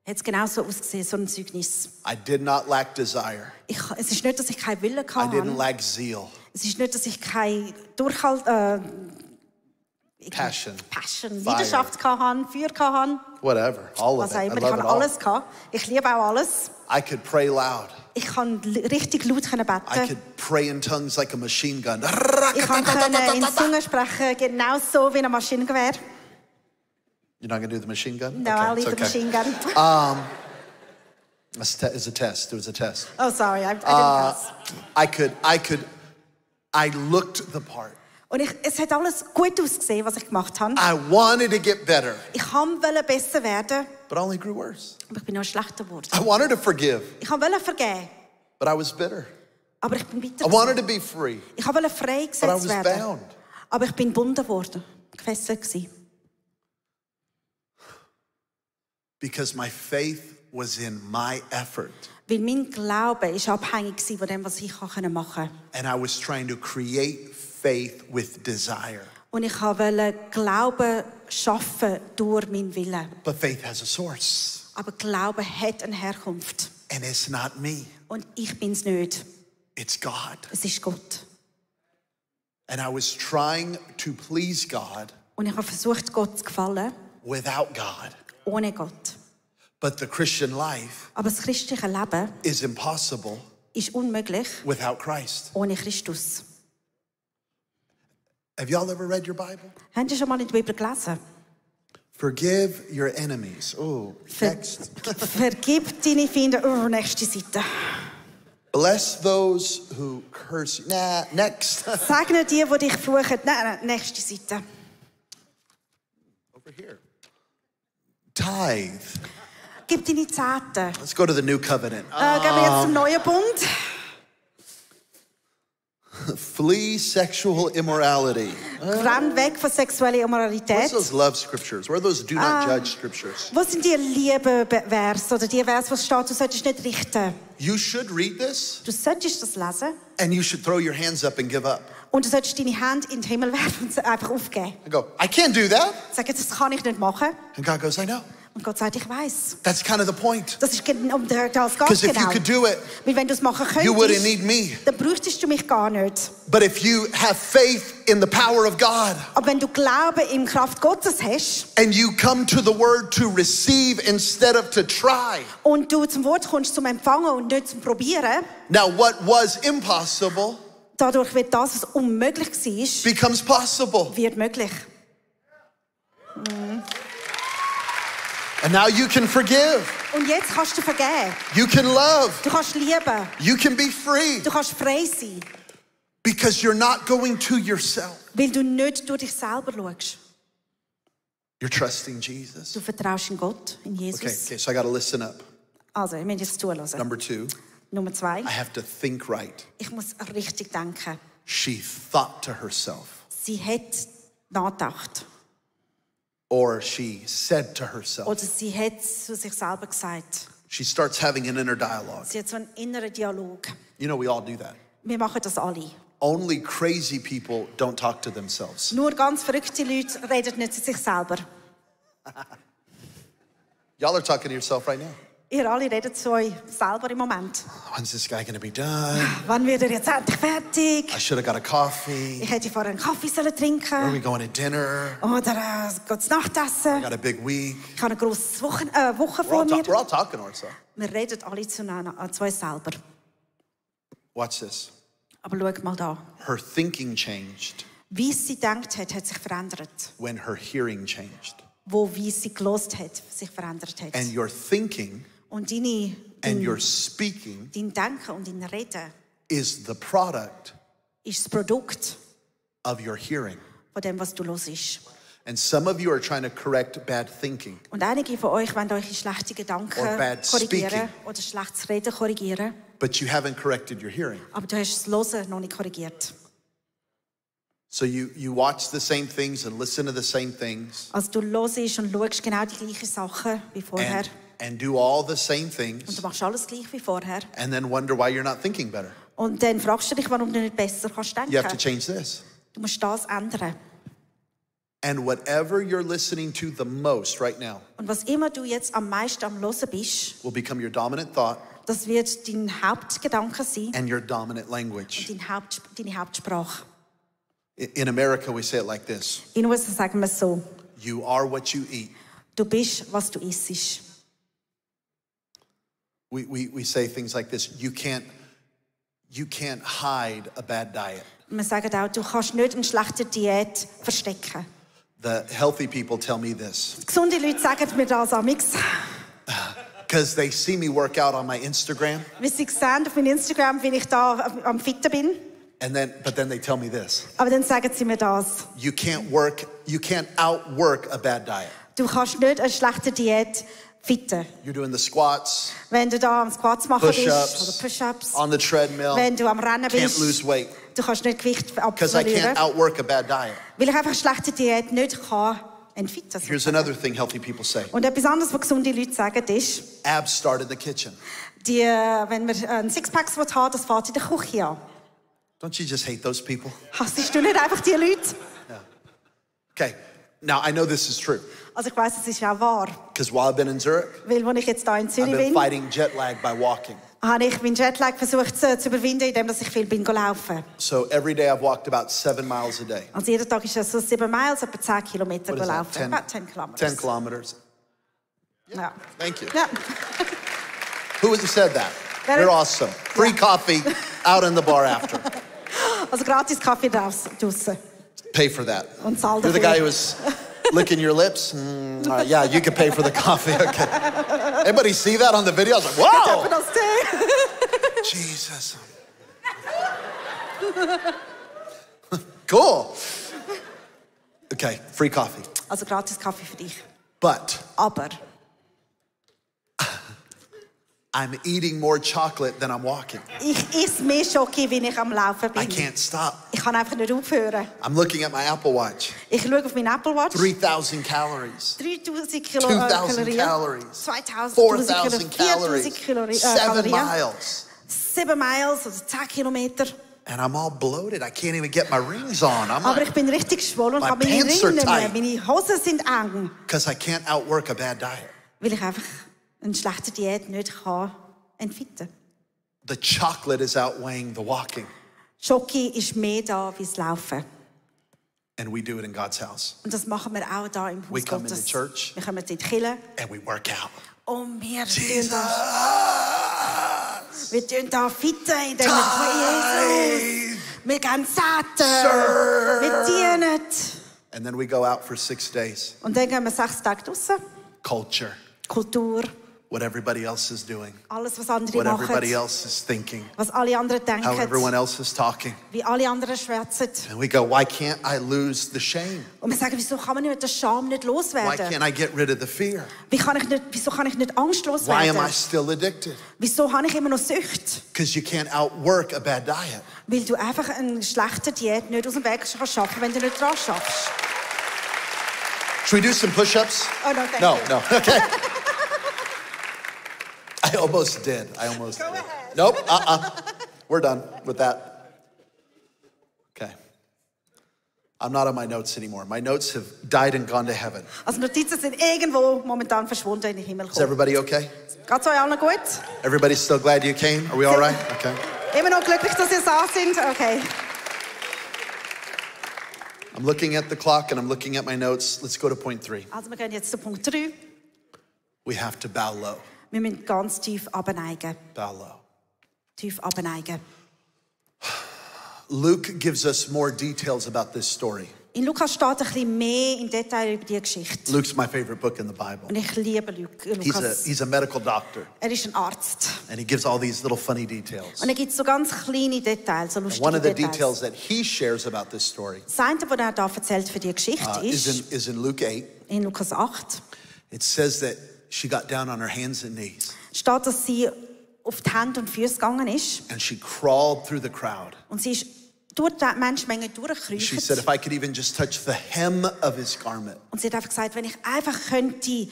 S3: hat es genau so ausgesehen, so ein Zeugnis.
S2: I did not lack desire.
S3: Es ist nicht, dass ich keinen Willen
S2: I didn't
S3: hatte.
S2: lack zeal,
S3: Es ist nicht, dass ich keinen Durchhalt,
S2: passion,
S3: Passion,
S2: fire,
S3: Leidenschaft hatte, Feuer hatte.
S2: whatever, all of
S3: Was
S2: it.
S3: auch
S2: I
S3: immer, ich
S2: love
S3: habe
S2: it all.
S3: alles gehabt. Ich liebe auch alles.
S2: I could pray loud.
S3: Ich kann richtig laut
S2: I
S3: beten.
S2: could pray in tongues like a machine gun.
S3: Ich kann in Zungen sprechen, genau so wie ein Maschinengewehr.
S2: You're not going to do the machine gun?
S3: No, I'll
S2: it's
S3: leave the machine gun.
S2: It's a test. It was a test.
S3: Oh, sorry, I didn't pass.
S2: I looked the part.
S3: Und es hat alles gut ausgesehen, was ich gemacht habe.
S2: I wanted to get better,
S3: Ich wollte besser werden,
S2: but I only grew worse.
S3: aber ich bin noch schlechter geworden.
S2: I wanted to forgive,
S3: Ich wollte vergeben,
S2: but I was bitter.
S3: aber ich bin bitter.
S2: I wanted to be free,
S3: Ich wollte
S2: but I
S3: freigesetzt
S2: was
S3: werden,
S2: bound.
S3: aber ich bin gebunden worden, gefesselt gewesen.
S2: Because my faith was in my effort.
S3: Weil mein Glaube ist abhängig von dem, was ich machen konnte.
S2: And I was trying to create faith with desire.
S3: Und ich wollte Glauben schaffen durch meinen Willen.
S2: But faith has a source.
S3: Aber Glaube hat eine Herkunft.
S2: And it's not me.
S3: Und ich bin es nicht.
S2: It's God.
S3: Es ist Gott.
S2: And I was trying to please God
S3: Und ich habe versucht, Gott zu gefallen,
S2: without God.
S3: ohne Gott.
S2: But the Christian life
S3: Aber das christliche Leben
S2: is impossible
S3: ist unmöglich
S2: without Christ.
S3: ohne Christus.
S2: Have y'all ever read your Bible?
S3: Habt ihr schon mal in der Bibel gelesen?
S2: Forgive your enemies. Oh, next.
S3: Vergib deine Feinde. Oh, nächste Seite.
S2: Bless those who curse you. Nah, next.
S3: Segne die dich fluchen. Nein, nächste Seite.
S2: Over here. Tithe.
S3: Gib deine Zehnten.
S2: Let's go to the new covenant.
S3: Gehen wir jetzt zum neuen Bund.
S2: Flee sexual immorality.
S3: Renn weg von sexueller Immoralität.
S2: What's those love scriptures? Where are those do not judge scriptures?
S3: Wo sind die Liebe-Vers oder die Vers, wo steht, du solltest nicht richten?
S2: You should read this
S3: Du solltest das lesen
S2: and you should throw your hands up and give up.
S3: und du solltest deine Hände in den Himmel werfen und sie einfach aufgeben.
S2: I go, I can't do that.
S3: Sagen, das kann ich nicht machen.
S2: And God goes, I know.
S3: Und Gott sagt, ich weiß.
S2: That's kind of the point.
S3: Das ist um das ganz
S2: Because if you
S3: genau.
S2: could do it,
S3: Weil wenn du es machen
S2: you wouldn't
S3: könntest,
S2: need me.
S3: dann bräuchtest du mich gar nicht.
S2: But if you have faith in the power of God
S3: Aber wenn du Glauben in Kraft Gottes hast
S2: and you come to the word to receive instead of to try.
S3: und du zum Wort kommst zum Empfangen und nicht zum Probieren,
S2: Now what was impossible
S3: dadurch wird das, was unmöglich war,
S2: becomes possible.
S3: wird möglich.
S2: And now you can forgive.
S3: Und jetzt kannst du vergeben.
S2: You can love.
S3: Du kannst lieben.
S2: You can be free.
S3: Du kannst frei sein.
S2: Because you're not going to yourself.
S3: Weil du nicht durch dich selber schaust.
S2: You're trusting Jesus.
S3: Du vertraust in Gott, in Jesus.
S2: Okay, so I got to listen up.
S3: Also, ich muss jetzt zuhören.
S2: Number 2,
S3: Nummer 2.
S2: I have to think right.
S3: Ich muss richtig denken.
S2: She thought to herself.
S3: Sie hat nachgedacht.
S2: Or she said to herself.
S3: Oder sie hat zu sich selber gesagt.
S2: She starts having an inner dialogue.
S3: Sie hat so einen inneren Dialog.
S2: You know, we all do that.
S3: Wir machen das alle.
S2: Only crazy people don't talk to themselves.
S3: Nur ganz verrückte Leute reden nicht zu sich selber.
S2: Y'all are talking to yourself right now.
S3: Ihr alle redet zu euch selber im Moment.
S2: When's this guy gonna be done?
S3: Wann wird er jetzt endlich fertig?
S2: I should have got a coffee.
S3: Ich hätte vorher einen Kaffee sollen
S2: Where are we
S3: trinken.
S2: going to dinner?
S3: Oder geht's
S2: I
S3: Nachtessen?
S2: got a big week.
S3: Ich habe eine grosse Woche vor mir.
S2: We're all talking to ourselves.
S3: Wir reden alle zu uns selber.
S2: Watch this.
S3: Aber schau mal da.
S2: Her thinking changed
S3: Wie sie gedacht hat sich verändert.
S2: when her hearing changed.
S3: Wie sie gelost hat, sich verändert hat.
S2: And your thinking
S3: Und
S2: and your speaking
S3: dein Denken und dein Reden
S2: is the product
S3: ist das Produkt
S2: of your hearing.
S3: von dem, was du hörst.
S2: And some of you are trying to correct bad thinking.
S3: Und einige von euch wollen eure schlechten Gedanken
S2: Or bad
S3: korrigieren
S2: speaking.
S3: oder schlechtes Reden korrigieren.
S2: But you haven't corrected your hearing.
S3: Aber du hast das Hören noch nicht korrigiert.
S2: So you watch the same things and listen to the same things
S3: Also du hörst und schaust genau die gleichen Sachen wie vorher.
S2: and do all the same
S3: Und
S2: things
S3: du machst alles gleich wie vorher.
S2: and then wonder why you're not thinking better.
S3: Und dann fragst du dich, warum du nicht besser kannst denken.
S2: You have to change this.
S3: Du musst das ändern.
S2: And whatever you're listening to the most right now
S3: Und was immer du jetzt am meisten am Hören bist,
S2: will become your dominant thought
S3: das wird dein Hauptgedanke sein
S2: and your dominant language.
S3: und deine Hauptsprache.
S2: In America, we say it like this.
S3: In den USA sagen wir es so.
S2: You are what you eat.
S3: Du bist, was du isst.
S2: We say things like this. You can't hide a bad diet.
S3: Wir sagen auch, du kannst nicht eine schlechte Diät verstecken.
S2: The healthy people tell me this.
S3: Gesunde Leute sagen mir das amix.
S2: Because they see me work out on my Instagram.
S3: Wie sie sehen auf meinem Instagram, wie ich da am Fitten bin.
S2: But then they tell me this.
S3: Aber dann sagen sie mir das.
S2: You can't outwork a bad diet.
S3: Du kannst nicht eine schlechte Diät fitten.
S2: You're doing the squats,
S3: Wenn du da am Squats machen bist,
S2: push-ups,
S3: oder Push-ups,
S2: on the treadmill,
S3: wenn du am Rennen
S2: can't
S3: bist,
S2: lose weight.
S3: du kannst nicht Gewicht
S2: Because I
S3: abverlieren.
S2: can't outwork a bad diet.
S3: Weil ich einfach eine schlechte Diät nicht kann entfitten.
S2: Here's another thing healthy people say.
S3: Und etwas anderes, was gesunde Leute sagen, ist,
S2: Abs start in the kitchen.
S3: wenn man einen Sixpack haben, das fängt in der Küche an.
S2: Don't you just hate those people?
S3: Hassest du nicht einfach die Leute?
S2: Yeah. Okay, now I know this is true.
S3: Also ich weiss, es ist auch wahr.
S2: Because while I've been in Zurich,
S3: Weil, als ich jetzt hier in
S2: I've
S3: Zürich
S2: been
S3: bin,
S2: fighting jet lag by walking.
S3: habe ich meinen Jetlag versucht zu überwinden, indem ich viel bin laufen.
S2: So every day I've walked about 7 miles a day.
S3: Also jeden Tag ist es so 7 Miles, etwa 10 Kilometer
S2: What is that?
S3: laufen. About 10 kilometers.
S2: 10 kilometers.
S3: Ja.
S2: Thank you.
S3: Ja.
S2: Who said that?
S3: Very-
S2: You're awesome. Free coffee out in the bar after.
S3: Also gratis Kaffee draussen.
S2: Pay for that.
S3: Und zahl
S2: You're the
S3: dafür.
S2: guy who was licking your lips? Yeah, you can pay for the coffee. Okay. Anybody see that on the video? I was like, whoa!
S3: Das
S2: Jesus. Cool. Okay, free coffee.
S3: Also gratis Kaffee für dich.
S2: But
S3: Aber
S2: I'm eating more chocolate than I'm walking.
S3: ich esse mehr Schoki, wenn ich am Laufen
S2: I
S3: bin.
S2: can't stop.
S3: Ich kann einfach nicht aufhören.
S2: I'm looking at my Apple Watch.
S3: Ich schaue auf meinen Apple Watch.
S2: 3,000 calories.
S3: 3000
S2: 2,000
S3: Kalorien.
S2: calories.
S3: 2000
S2: 4,000
S3: Kalorien.
S2: calories.
S3: 4000
S2: 7
S3: Kalorien.
S2: miles.
S3: 7 Miles, also 10 Kilometer.
S2: And I'm all bloated. I can't even get my rings on. I'm
S3: Aber
S2: like,
S3: ich bin richtig geschwollen und
S2: My
S3: habe meine
S2: pants
S3: Ringe nicht
S2: are
S3: mehr.
S2: tight.
S3: Meine Hosen sind eng.
S2: because I can't outwork a bad diet.
S3: Weil ich einfach eine schlechte Diät nicht kann entfitten.
S2: The chocolate is outweighing the walking.
S3: Schoki ist mehr da wie das Laufen.
S2: And we do it in God's house.
S3: Und das machen wir auch da im
S2: We
S3: Haus
S2: come into
S3: Gottes.
S2: church.
S3: Wir kommen in die Kirche
S2: And we work out.
S3: und wir tun
S2: Jesus.
S3: da fitten, indem wir Jesus, wir gehen Satan,
S2: Serve.
S3: wir dienen.
S2: And then we go out for 6 days.
S3: Und dann gehen wir 6 Tage draussen.
S2: Culture.
S3: Kultur,
S2: What everybody else is doing.
S3: alles was andere
S2: What everybody
S3: machen,
S2: else is thinking.
S3: was alle anderen
S2: How everyone
S3: denken,
S2: else is talking.
S3: wie alle anderen schwätzen.
S2: And we go, why can't I lose the shame?
S3: Und wir sagen, wieso kann man nicht den Scham nicht
S2: Why
S3: loswerden?
S2: can't I get rid of the fear?
S3: Wieso kann ich nicht angstlos
S2: Why am I
S3: werden?
S2: still addicted?
S3: Wieso habe ich immer noch Sucht?
S2: Because you can't outwork a bad diet.
S3: Weil du einfach eine schlechte Diät nicht aus dem Weg kannst schaffen, wenn du nicht dran schaffst.
S2: Should we do some push-ups?
S3: Oh, no, thank
S2: No,
S3: you.
S2: no. Okay. I almost did.
S3: Go ahead.
S2: Nope. We're done with that. Okay. I'm not on my notes anymore. My notes have died and gone to heaven.
S3: Also Notizen sind irgendwo momentan verschwunden in den Himmel
S2: Is
S3: gekommen.
S2: everybody okay?
S3: Geht's euch allen gut?
S2: Everybody's still glad you came? Are we all right? Okay.
S3: Immer noch glücklich, dass ihr da sind? Okay.
S2: I'm looking at the clock and I'm looking at my notes. Let's go to point 3.
S3: Also wir gehen jetzt zu Punkt 3.
S2: We have to bow low.
S3: Wir müssen ganz tief abneigen.
S2: Bow low.
S3: Tief abneigen.
S2: Luke gives us more details about this story.
S3: In Lukas steht ein bisschen mehr im Detail über die Geschichte.
S2: Luke's my favorite book in the Bible.
S3: Und ich liebe Lukas.
S2: He's a medical doctor,
S3: Er ist ein Arzt.
S2: and he gives all these little funny details.
S3: Und er gibt so ganz kleine Details, so
S2: And
S3: lustige
S2: one of the
S3: Details.
S2: details that he shares about this story
S3: Das eine, was er da erzählt für die Geschichte
S2: is in Luke 8.
S3: in Lukas 8,
S2: It says that she got down on her hands and knees,
S3: steht, dass sie auf die Hände und Füße gegangen ist.
S2: and she crawled through the crowd.
S3: Und sie ist durch die Menschenmenge
S2: She said,
S3: durchgekreucht.
S2: if I could even just touch the hem of his garment.
S3: Und sie hat einfach gesagt, wenn ich einfach könnte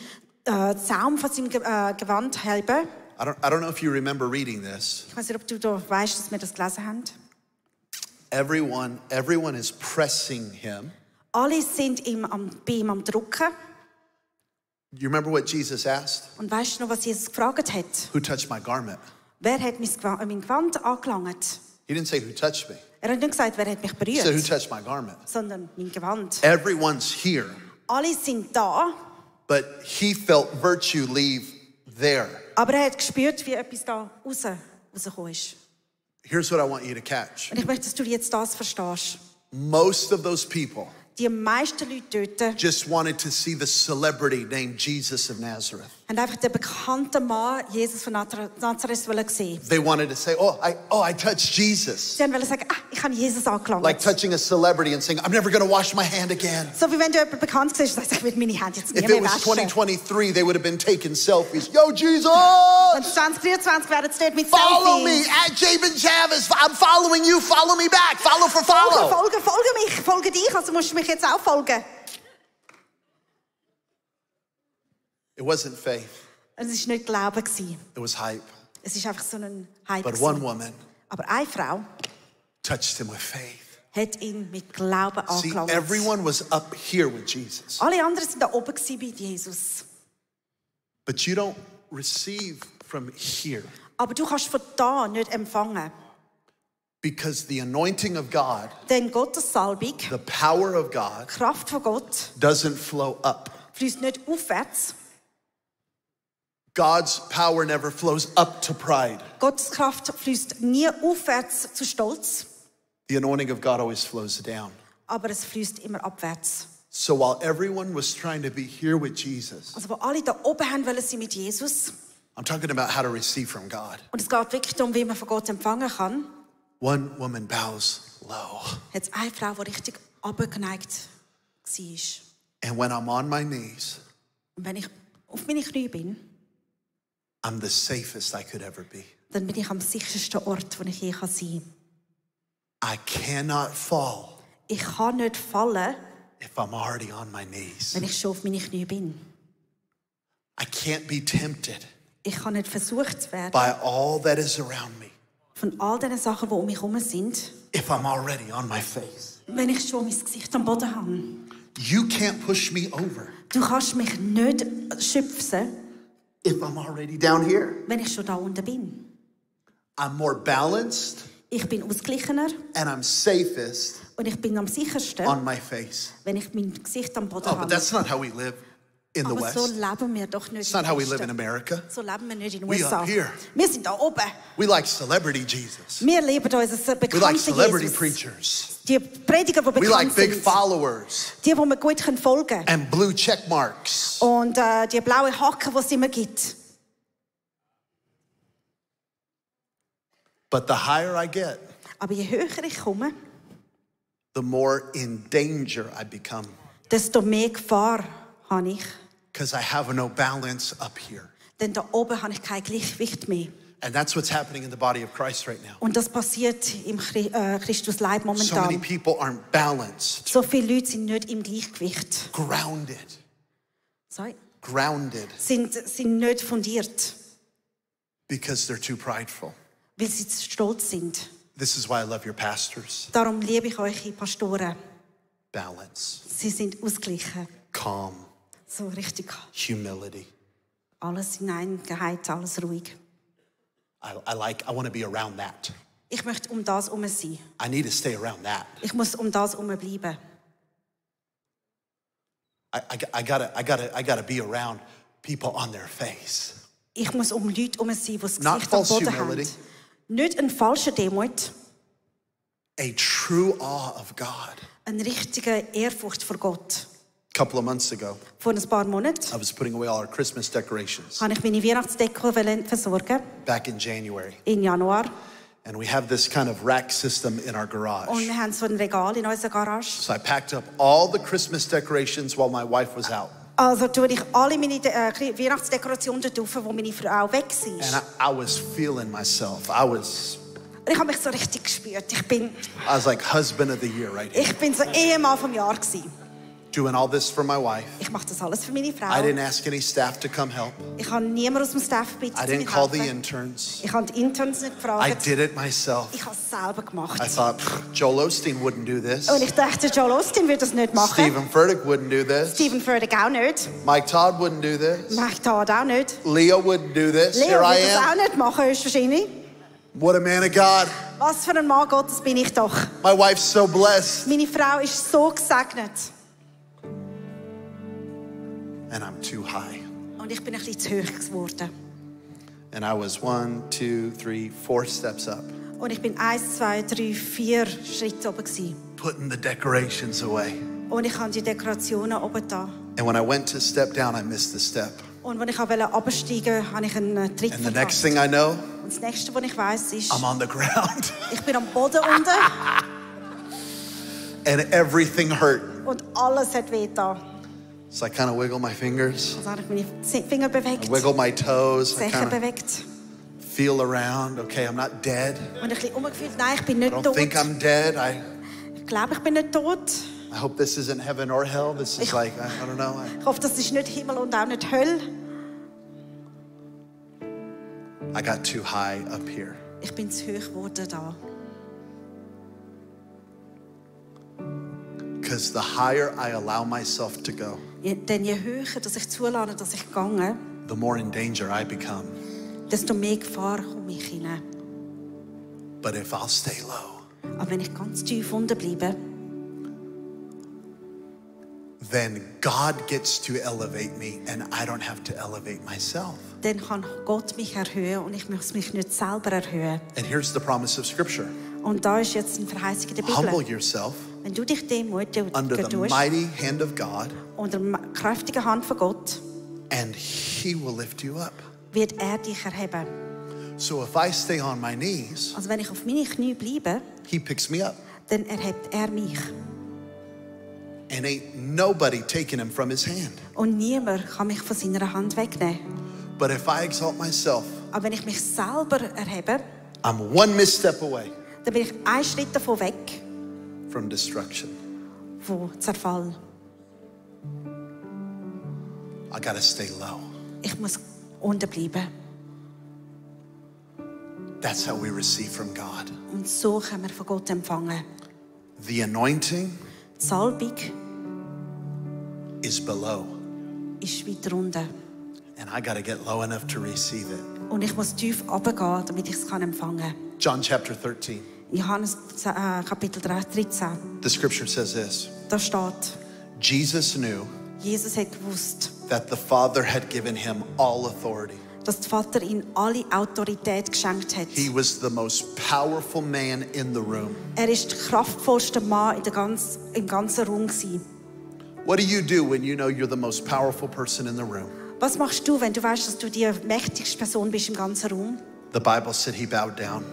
S3: Saum von seinem Gewand halten.
S2: I don't know if you remember reading this.
S3: Ich weiß nicht, ob du da weißt, dass wir das gelesen haben.
S2: Everyone is pressing him.
S3: Alle sind bei ihm am Drucken.
S2: You remember what Jesus asked?
S3: Und weißt du noch, was Jesus gefragt hat?
S2: Who touched my garment?
S3: Wer hat mein Gewand angelangt?
S2: He didn't say who touched me.
S3: Er hat nicht gesagt, wer hat mich
S2: He said who
S3: berührt,
S2: touched my garment.
S3: sondern mein Gewand.
S2: Everyone's here,
S3: Alle sind da,
S2: but he felt virtue leave there.
S3: aber er hat gespürt, wie etwas da rausgekommen ist.
S2: Here's what I want you to catch.
S3: Und ich möchte, dass du jetzt das verstehst.
S2: Most of those people
S3: Die meisten Leute dort
S2: just wanted to see the celebrity named Jesus of Nazareth.
S3: haben einfach den bekannten Mann, Jesus von Nazareth, sehen.
S2: They wanted to say, oh, I touched Jesus.
S3: Sie wollten sagen, ich habe Jesus angelangt.
S2: Like touching a celebrity and saying, I'm never going to wash my hand again.
S3: So wie wenn du jemanden bekannt siehst, sagst du, ich werde meine Hände jetzt nie
S2: If
S3: mehr
S2: it was
S3: waschen.
S2: 2023, they would have been taking selfies. Yo, Jesus!
S3: Und 2023 werden sie dort mit
S2: Follow me
S3: Selfies.
S2: at Jabin Chavez. I'm following you. Follow me back. Follow for follow.
S3: Folge mich, folge dich, also musst du mich jetzt auch folgen.
S2: It wasn't faith.
S3: Es war nicht Glaube.
S2: It was hype.
S3: Es ist einfach so ein Hype.
S2: But one woman
S3: Aber eine Frau
S2: touched him with faith.
S3: hat ihn mit Glauben
S2: See,
S3: angelangt.
S2: everyone was up here with Jesus.
S3: Alle anderen waren da oben bei Jesus.
S2: But you don't receive from here.
S3: Aber du kannst von da nicht empfangen.
S2: Because the anointing of God,
S3: Denn Gottes Salbung,
S2: the power of God,
S3: die Kraft von Gott,
S2: doesn't flow up.
S3: fließt nicht aufwärts.
S2: God's power never flows up to pride.
S3: Gottes Kraft fließt nie aufwärts zu Stolz,
S2: The anointing of God always flows down.
S3: aber es fließt immer abwärts.
S2: So while everyone was trying to be here with Jesus,
S3: Also wo alle da oben haben wollen sie mit Jesus,
S2: I'm talking about how to receive from God.
S3: und es geht wirklich darum, wie man von Gott empfangen kann,
S2: One woman bows low.
S3: hat es eine Frau, die richtig abgeneigt war.
S2: And when I'm on my knees,
S3: Und wenn ich auf meine Knie bin,
S2: I'm the safest I could ever be.
S3: dann bin ich am sichersten Ort, wo ich je sein kann.
S2: I cannot fall
S3: Ich kann nicht fallen,
S2: if I'm already on my knees.
S3: wenn ich schon auf meine Knie bin.
S2: I can't be tempted
S3: Ich kann nicht versucht zu werden
S2: by all that is around me
S3: von all den Sachen, die um mich herum sind,
S2: if I'm already on my face.
S3: wenn ich schon mein Gesicht am Boden habe.
S2: You can't push me over
S3: Du kannst mich nicht schubsen,
S2: if I'm already down here.
S3: wenn ich schon da unten bin.
S2: I'm more balanced
S3: Ich bin ausgeglichener
S2: and I'm safest
S3: und ich bin am sichersten,
S2: on my face.
S3: wenn ich mein Gesicht am Boden
S2: Oh, but
S3: habe.
S2: that's not how we live in the
S3: Aber so
S2: West.
S3: leben wir doch nicht
S2: It's not
S3: im
S2: how we live in
S3: Westen.
S2: America.
S3: So leben wir nicht in den
S2: We
S3: USA.
S2: up here.
S3: Wir sind da oben.
S2: We like celebrity Jesus.
S3: Wir lieben unseren
S2: We like
S3: bekannten
S2: celebrity
S3: Jesus.
S2: preachers.
S3: Die Prediger, die
S2: We like
S3: bekannt
S2: big
S3: sind.
S2: followers
S3: Die wir gut folgen können.
S2: and blue check marks.
S3: Und die blauen Haken, die es immer gibt.
S2: But the higher I get,
S3: Aber je höher ich komme,
S2: the more in danger I become.
S3: desto mehr Gefahr habe ich.
S2: Because I have no balance up here.
S3: Denn da oben habe ich kein Gleichgewicht mehr.
S2: And that's what's happening in the body of Christ right now.
S3: Und das passiert im Christus Leib
S2: So many
S3: momentan.
S2: people aren't balanced,
S3: So viele Leute sind nicht im Gleichgewicht.
S2: grounded,
S3: Sorry.
S2: grounded,
S3: Sind nicht fundiert,
S2: because they're too prideful.
S3: weil sie zu stolz sind.
S2: This is why I love your pastors.
S3: Darum liebe ich euch, Pastoren.
S2: Balance,
S3: Sie sind ausgeglichen.
S2: calm,
S3: So richtig.
S2: humility.
S3: Alles in Einheit, alles ruhig.
S2: I want to be around that.
S3: Ich möchte um das herum sein.
S2: I need to stay around that.
S3: Ich muss um das herum bleiben.
S2: I gotta be around people on their face.
S3: Ich muss um Leute herum sein, die das
S2: Not
S3: Gesicht am
S2: false
S3: Boden haben.
S2: humility.
S3: Nicht eine falsche Demut,
S2: A true awe of God.
S3: eine richtige Ehrfurcht vor Gott.
S2: A couple of months ago,
S3: Vor ein paar Monaten
S2: I was putting away all our Christmas decorations
S3: habe ich meine Weihnachtsdeko versorgen.
S2: back in January.
S3: Im Januar.
S2: And we have this kind of rack system in our
S3: Und
S2: garage.
S3: wir haben so ein Regal in unserer Garage.
S2: So I packed up all the Christmas decorations while my wife was out.
S3: Also tue ich alle meine Weihnachtsdekorationen dort drauf, wo meine Frau weg
S2: And
S3: war.
S2: I was feeling myself.
S3: Und ich habe mich so richtig gespürt. Ich bin
S2: like husband of the year right here.
S3: so Ehemann vom Jahr gewesen.
S2: Doing all this for my wife.
S3: Ich mache das alles für meine Frau.
S2: I didn't ask any staff to come help.
S3: Ich habe niemanden aus dem Staff gebeten,
S2: I
S3: zu
S2: didn't
S3: mir
S2: call the
S3: helfen.
S2: interns.
S3: Ich habe die Interns nicht
S2: I
S3: gefragt.
S2: did it myself.
S3: Ich habe es selber gemacht.
S2: I thought, Joel Osteen wouldn't do this.
S3: Und ich dachte, Joel Austin würde das nicht machen.
S2: Stephen Furtick wouldn't do this.
S3: Stephen Furtick auch nicht.
S2: Mike Todd wouldn't do this.
S3: Mike Todd auch nicht.
S2: Leo wouldn't do this.
S3: Leo
S2: Here I
S3: würde das auch
S2: am.
S3: nicht machen, höchstwahrscheinlich.
S2: What a man of God.
S3: Was für ein Mann Gottes bin ich doch.
S2: My wife's so blessed.
S3: Meine Frau ist so gesegnet.
S2: And I'm too high.
S3: Und ich bin ein bisschen zu hoch geworden.
S2: And I was 1, 2, 3, 4 steps up,
S3: Und ich bin 1, 2, 3, 4 Schritte oben gewesen.
S2: putting the decorations away.
S3: Und ich habe die Dekorationen oben da.
S2: And when I went to step down, I missed the step.
S3: Und als ich absteigen wollte, habe ich einen Tritt
S2: And the next
S3: verpasst.
S2: thing I know,
S3: Und das Nächste, was ich weiss, ist,
S2: I'm on the ground.
S3: ich bin am Boden unten
S2: And everything hurt.
S3: und alles hat weh da.
S2: So I kind of wiggle my fingers.
S3: Also habe ich meine Finger bewegt,
S2: I wiggle my toes. I
S3: Zechen
S2: kind of
S3: bewegt
S2: feel around. Okay, I'm not dead.
S3: und ein bisschen umgefühlt. Nein, ich bin
S2: I
S3: nicht
S2: don't
S3: tot.
S2: think I'm dead.
S3: Ich glaube, ich bin nicht tot.
S2: I hope this isn't heaven or hell. This is like, I don't know.
S3: Ich hoffe, das ist nicht Himmel und auch nicht Hölle.
S2: I got too high up here.
S3: Ich bin zu hoch geworden da.
S2: Because the higher I allow myself to go,
S3: Denn je höher dass ich zulasse, dass ich gehe,
S2: the more in danger I become.
S3: desto mehr Gefahr komme ich hinein.
S2: But if I'll stay low,
S3: Aber wenn ich ganz tief unten bleibe,
S2: then God gets to elevate me and I don't have to elevate myself.
S3: dann kann Gott mich erhöhen und ich muss mich nicht selber erhöhen.
S2: And here's the promise of Scripture.
S3: Und da ist jetzt eine Verheißung in der Bibel.
S2: Humble yourself
S3: Wenn du dich demütig
S2: under the
S3: tust,
S2: mighty hand of God
S3: unter der kräftigen Hand von Gott,
S2: and He will lift you up.
S3: wird er dich erheben.
S2: So if I stay on my knees,
S3: Also wenn ich auf meine Knie bleibe,
S2: He picks me up.
S3: dann erhebt er mich.
S2: And ain't nobody taking Him from His hand.
S3: Und niemand kann mich von seiner Hand wegnehmen.
S2: But if I exalt myself,
S3: Aber wenn ich mich selber erhebe,
S2: I'm one misstep away
S3: dann bin ich einen Schritt davon weg,
S2: from destruction.
S3: von Zerfall.
S2: I gotta stay low.
S3: Ich muss unten bleiben.
S2: That's how we receive from God.
S3: Und so können wir von Gott empfangen.
S2: The anointing
S3: Die Salbung
S2: is below.
S3: ist weiter unten.
S2: And I gotta get low enough to receive it.
S3: Und ich muss tief runtergehen, damit ich es empfangen kann.
S2: John chapter 13.
S3: Johannes Kapitel 13.
S2: The scripture says this.
S3: Da steht,
S2: Jesus knew
S3: Jesus hat gewusst,
S2: that the Father had given him all authority.
S3: dass der Vater ihm alle Autorität geschenkt hat.
S2: He was the most powerful man in the room.
S3: Er ist der kraftvollste Mann im ganzen Raum gewesen.
S2: What do you do when you know you're the most powerful person in the room?
S3: Was machst du, wenn du weißt, dass du die mächtigste Person bist im ganzen Raum?
S2: The Bible said he bowed down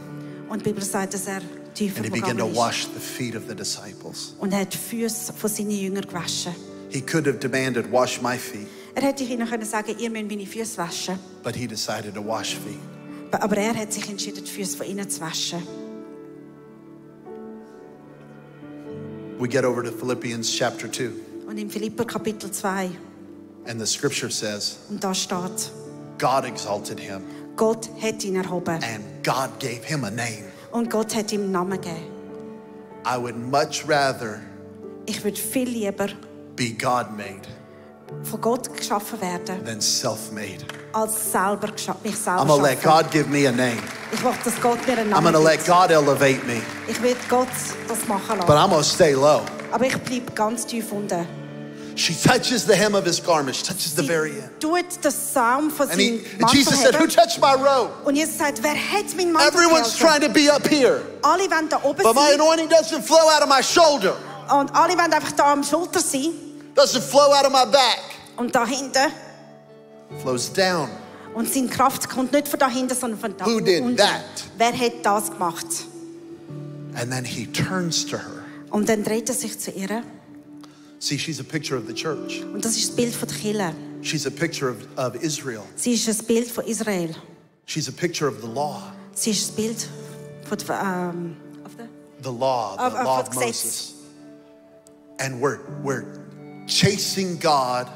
S3: Und die Bibel sagt, dass er tiefer
S2: and he began
S3: gegangen
S2: to
S3: ist.
S2: wash the feet of the disciples.
S3: Und er hat die Füße von seinen Jüngern gewaschen.
S2: He could have demanded, wash my feet,
S3: Er hätte ihnen können sagen, ihr müsst meine Füße waschen.
S2: but he decided to wash feet.
S3: Aber er hat sich entschieden, die Füße von ihnen zu waschen.
S2: We get over to Philippians chapter 2,
S3: Und im Philipper Kapitel 2,
S2: and the scripture says,
S3: und da steht,
S2: God exalted him,
S3: Gott hat ihn erhoben.
S2: and God gave him a name.
S3: Und Gott hat ihm einen Namen gegeben.
S2: I would much rather
S3: Ich würde viel lieber
S2: be God-made
S3: von Gott geschaffen werden,
S2: than self-made.
S3: als mich selber
S2: I'm going to let
S3: schaffen.
S2: God give me a name.
S3: Ich will, dass Gott mir einen
S2: I'm
S3: Namen
S2: going to let
S3: gibt.
S2: God elevate me,
S3: Ich will Gott das machen
S2: but
S3: lassen.
S2: I'm going to stay low.
S3: Aber ich bleibe ganz tief unten.
S2: She touches the hem of his garment. She touches the
S3: Sie
S2: very end.
S3: tut das Saum von
S2: And
S3: seinem
S2: and Jesus said, who
S3: Mantel
S2: touched my robe?
S3: und Jesus sagt, wer hat meinen Mantel
S2: Everyone's
S3: gehalten?
S2: trying to be up here,
S3: Alle wollen da oben
S2: but my
S3: sein
S2: anointing doesn't flow out of my shoulder,
S3: und alle wollen einfach da am Schulter sein.
S2: doesn't flow out of my back,
S3: Und da hinten,
S2: flows down.
S3: und seine Kraft kommt nicht von da hinten, sondern von da
S2: Who did
S3: unten.
S2: that?
S3: Wer hat das gemacht?
S2: And then he turns to her.
S3: Und dann dreht er sich zu ihr.
S2: See, she's a picture of the church.
S3: Und das ist das Bild von der Kirche.
S2: She's a picture of Israel.
S3: Sie ist ein Bild von Israel.
S2: She's a picture of the law.
S3: Sie ist das Bild von der,
S2: The law, the
S3: Of
S2: law
S3: the
S2: of
S3: Gesetz.
S2: Moses. And we're chasing God,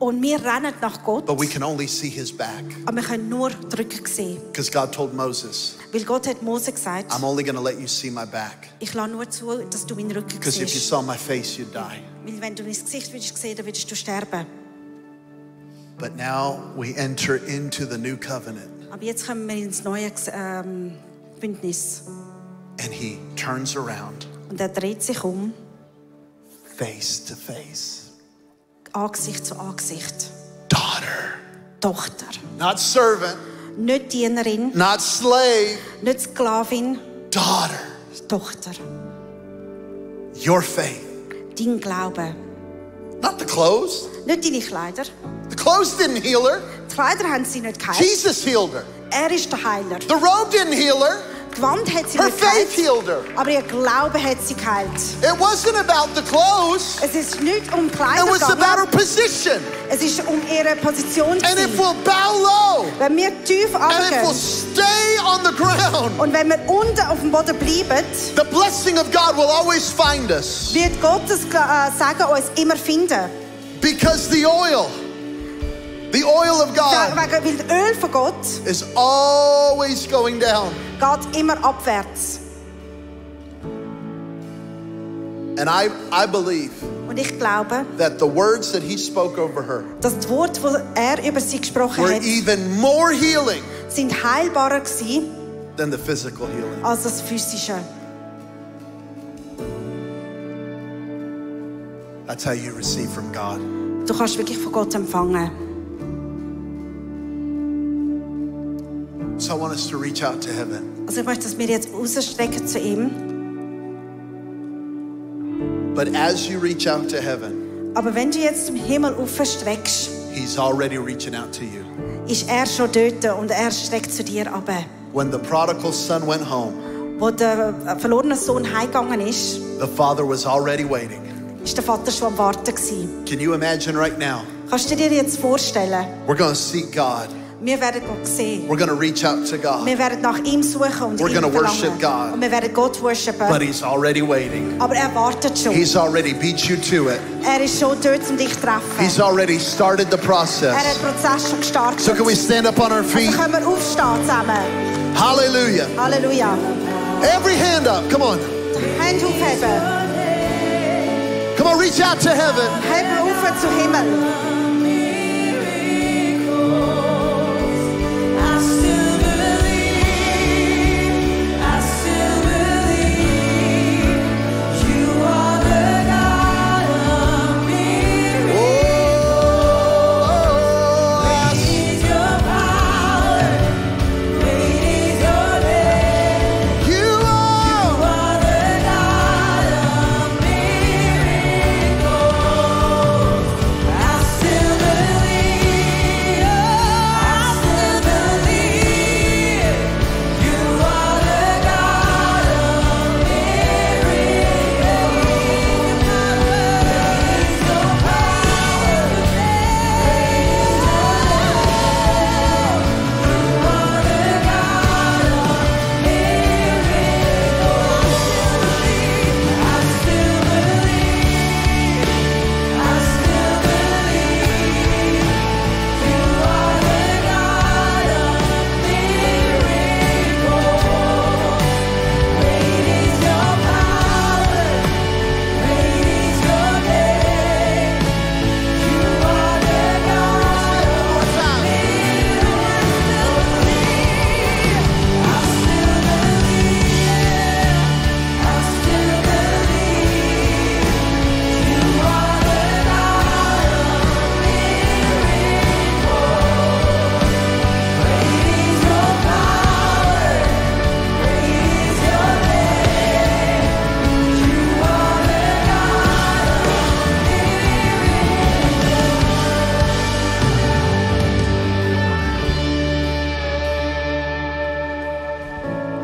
S3: und wir rennen nach Gott,
S2: but we can only see his back.
S3: aber wir können nur die Rücken sehen.
S2: Because God told Moses,
S3: Weil Gott hat Mose gesagt,
S2: I'm only going to let you see my back.
S3: ich lasse nur zu, dass du meinen Rücken
S2: Because if you
S3: siehst.
S2: saw my face, you'd die.
S3: Weil wenn du mein Gesicht würdest sehen, dann würdest du sterben.
S2: But now we enter into the new covenant.
S3: Aber jetzt kommen wir ins neue Bündnis.
S2: And he turns around,
S3: Und er dreht sich um,
S2: face to face.
S3: Angesicht zu Angesicht.
S2: Daughter,
S3: Tochter.
S2: not servant,
S3: Nicht Dienerin,
S2: not slave,
S3: nicht Sklavin,
S2: daughter.
S3: Tochter.
S2: Your faith,
S3: Dein Glaube.
S2: not the clothes.
S3: Nicht deine Kleider.
S2: The clothes didn't heal her.
S3: Die Kleider haben sie nicht geheilt.
S2: Jesus healed her.
S3: Er ist der Heiler.
S2: The robe didn't heal her.
S3: Die Wand hat sie
S2: Her
S3: nicht
S2: faith
S3: geheilt.
S2: healed her.
S3: Aber ihr Glaube hat sie geheilt.
S2: It wasn't about the clothes.
S3: Es ist nicht um
S2: It
S3: Kleider
S2: was about her
S3: gegangen.
S2: position.
S3: Es ist um ihre Position
S2: And if
S3: gegangen.
S2: we'll bow low,
S3: Wenn wir tief
S2: and if we'll
S3: runtergehen
S2: stay on the ground,
S3: und wenn wir unten auf dem Boden bleiben,
S2: the blessing of God will always find us.
S3: wird Gottes Sagen uns immer finden.
S2: Because the oil The oil of God
S3: Weil das Öl von Gott
S2: is always going down.
S3: geht immer abwärts.
S2: And I believe
S3: Und ich glaube,
S2: that the words that he spoke over her
S3: dass die Worte, die über sie gesprochen
S2: were
S3: hat,
S2: even more healing
S3: sind heilbarer gewesen
S2: than the physical healing.
S3: als das Physische.
S2: That's how you receive from God.
S3: Du kannst wirklich von Gott empfangen.
S2: So I want us to reach out to heaven.
S3: Also ich möchte, dass wir jetzt rausstrecken zu ihm.
S2: But as you reach out to heaven,
S3: Aber wenn du jetzt zum Himmel aufstreckst,
S2: he's already reaching out to you.
S3: ist er schon dort und er streckt zu dir ab.
S2: When the prodigal son went home,
S3: Wo der verlorene Sohn heimgegangen ist,
S2: the father was already waiting.
S3: ist der Vater schon am Warten gewesen.
S2: Can you imagine right now?
S3: Kannst du dir jetzt vorstellen,
S2: We're going to seek God.
S3: wir werden Gott sehen.
S2: We're going to reach out to God.
S3: Wir werden nach ihm suchen und
S2: We're
S3: ihn
S2: gonna worship
S3: verlangen.
S2: God.
S3: Und wir werden Gott worshipen.
S2: But he's already waiting.
S3: Aber er wartet schon.
S2: He's already beat you to it.
S3: Er ist schon dort, um dich zu treffen.
S2: He's already started the
S3: Er hat
S2: process.
S3: den Prozess schon gestartet.
S2: So can we stand up on our
S3: Also
S2: feet?
S3: können wir aufstehen zusammen.
S2: Hallelujah.
S3: Halleluja.
S2: Every hand up. Come on.
S3: Hände aufheben.
S2: Come on, reach out to heaven.
S3: Heben auf zum Himmel.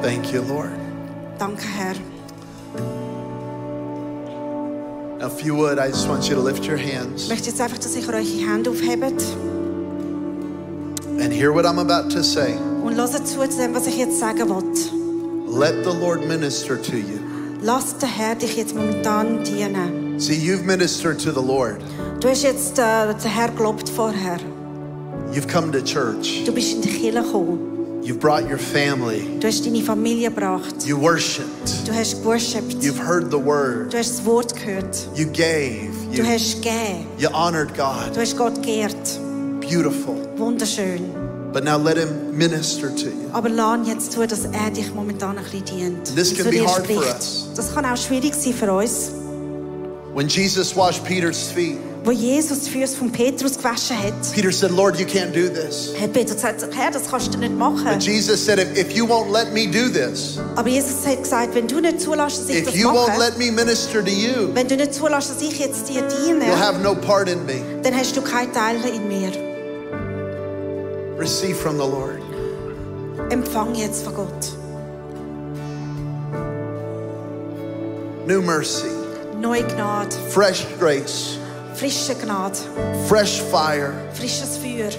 S2: Thank you, Lord.
S3: Danke, Herr.
S2: Now, if you would, I just want you to lift your
S3: Ich
S2: hands
S3: möchte jetzt einfach, dass ihr eure Hände aufhebt
S2: and hear what I'm about to say.
S3: und hört zu dem, was ich jetzt sagen will.
S2: Let the Lord minister to you.
S3: Lass den Herr dich jetzt momentan dienen.
S2: See, you've ministered to the Lord.
S3: Du hast jetzt den Herr gelobt vorher.
S2: You've come to church.
S3: Du bist in die Kirche gekommen.
S2: You've brought your family.
S3: Du hast deine Familie gebracht.
S2: You worshiped.
S3: Du hast geworshipped.
S2: You've heard the word.
S3: Du hast das Wort gehört.
S2: You gave.
S3: Du hast gegeben.
S2: You honored God.
S3: Du hast Gott geehrt.
S2: Beautiful.
S3: Wunderschön.
S2: But now let him minister to you.
S3: Aber lass jetzt zu, dass er dich momentan ein bisschen dient.
S2: This
S3: und
S2: can
S3: zu
S2: be
S3: dir
S2: hard for
S3: spricht.
S2: us.
S3: Das kann auch schwierig sein für uns.
S2: When Jesus washed Peter's feet,
S3: Wo Jesus die Füße von Petrus gewaschen hat,
S2: Peter said, Lord, you can't do this.
S3: hat Petrus gesagt, Herr, das kannst du nicht machen.
S2: But Jesus said, if you won't let me do this,
S3: Aber Jesus hat gesagt, wenn du nicht zulässt, dass ich
S2: if
S3: das
S2: you won't
S3: mache,
S2: let me minister to you,
S3: wenn du nicht zulässt, dass ich jetzt dir diene,
S2: you'll have no part in me.
S3: dann hast du keinen Teil in mir.
S2: Receive from the Lord.
S3: Empfang jetzt von Gott.
S2: New mercy,
S3: Neue Gnade,
S2: fresh grace,
S3: frische Gnade,
S2: fresh fire,
S3: frisches Feuer,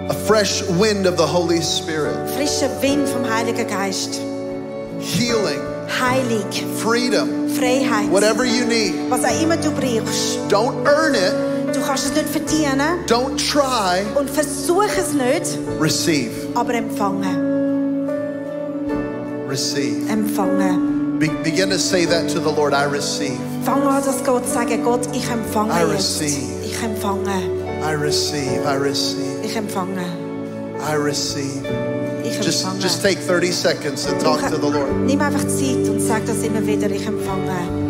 S2: a fresh wind of the Holy Spirit,
S3: frischer Wind vom Heiligen Geist,
S2: healing,
S3: Heilig,
S2: freedom,
S3: Freiheit,
S2: whatever you need.
S3: was auch immer du brauchst.
S2: Don't earn it,
S3: Du kannst es nicht verdienen.
S2: Don't try.
S3: Und versuch es nicht.
S2: Receive.
S3: Aber empfangen.
S2: Receive.
S3: Empfangen.
S2: Begin to say that to the Lord. I receive.
S3: Fang an, das Gott zu sagen. Gott, ich empfange jetzt.
S2: Receive.
S3: Ich empfange.
S2: I receive. I receive.
S3: Ich empfange.
S2: I receive.
S3: Ich empfange.
S2: Just take 30 seconds and talk to the Lord.
S3: Nimm einfach Zeit und sag das immer wieder. Ich empfange.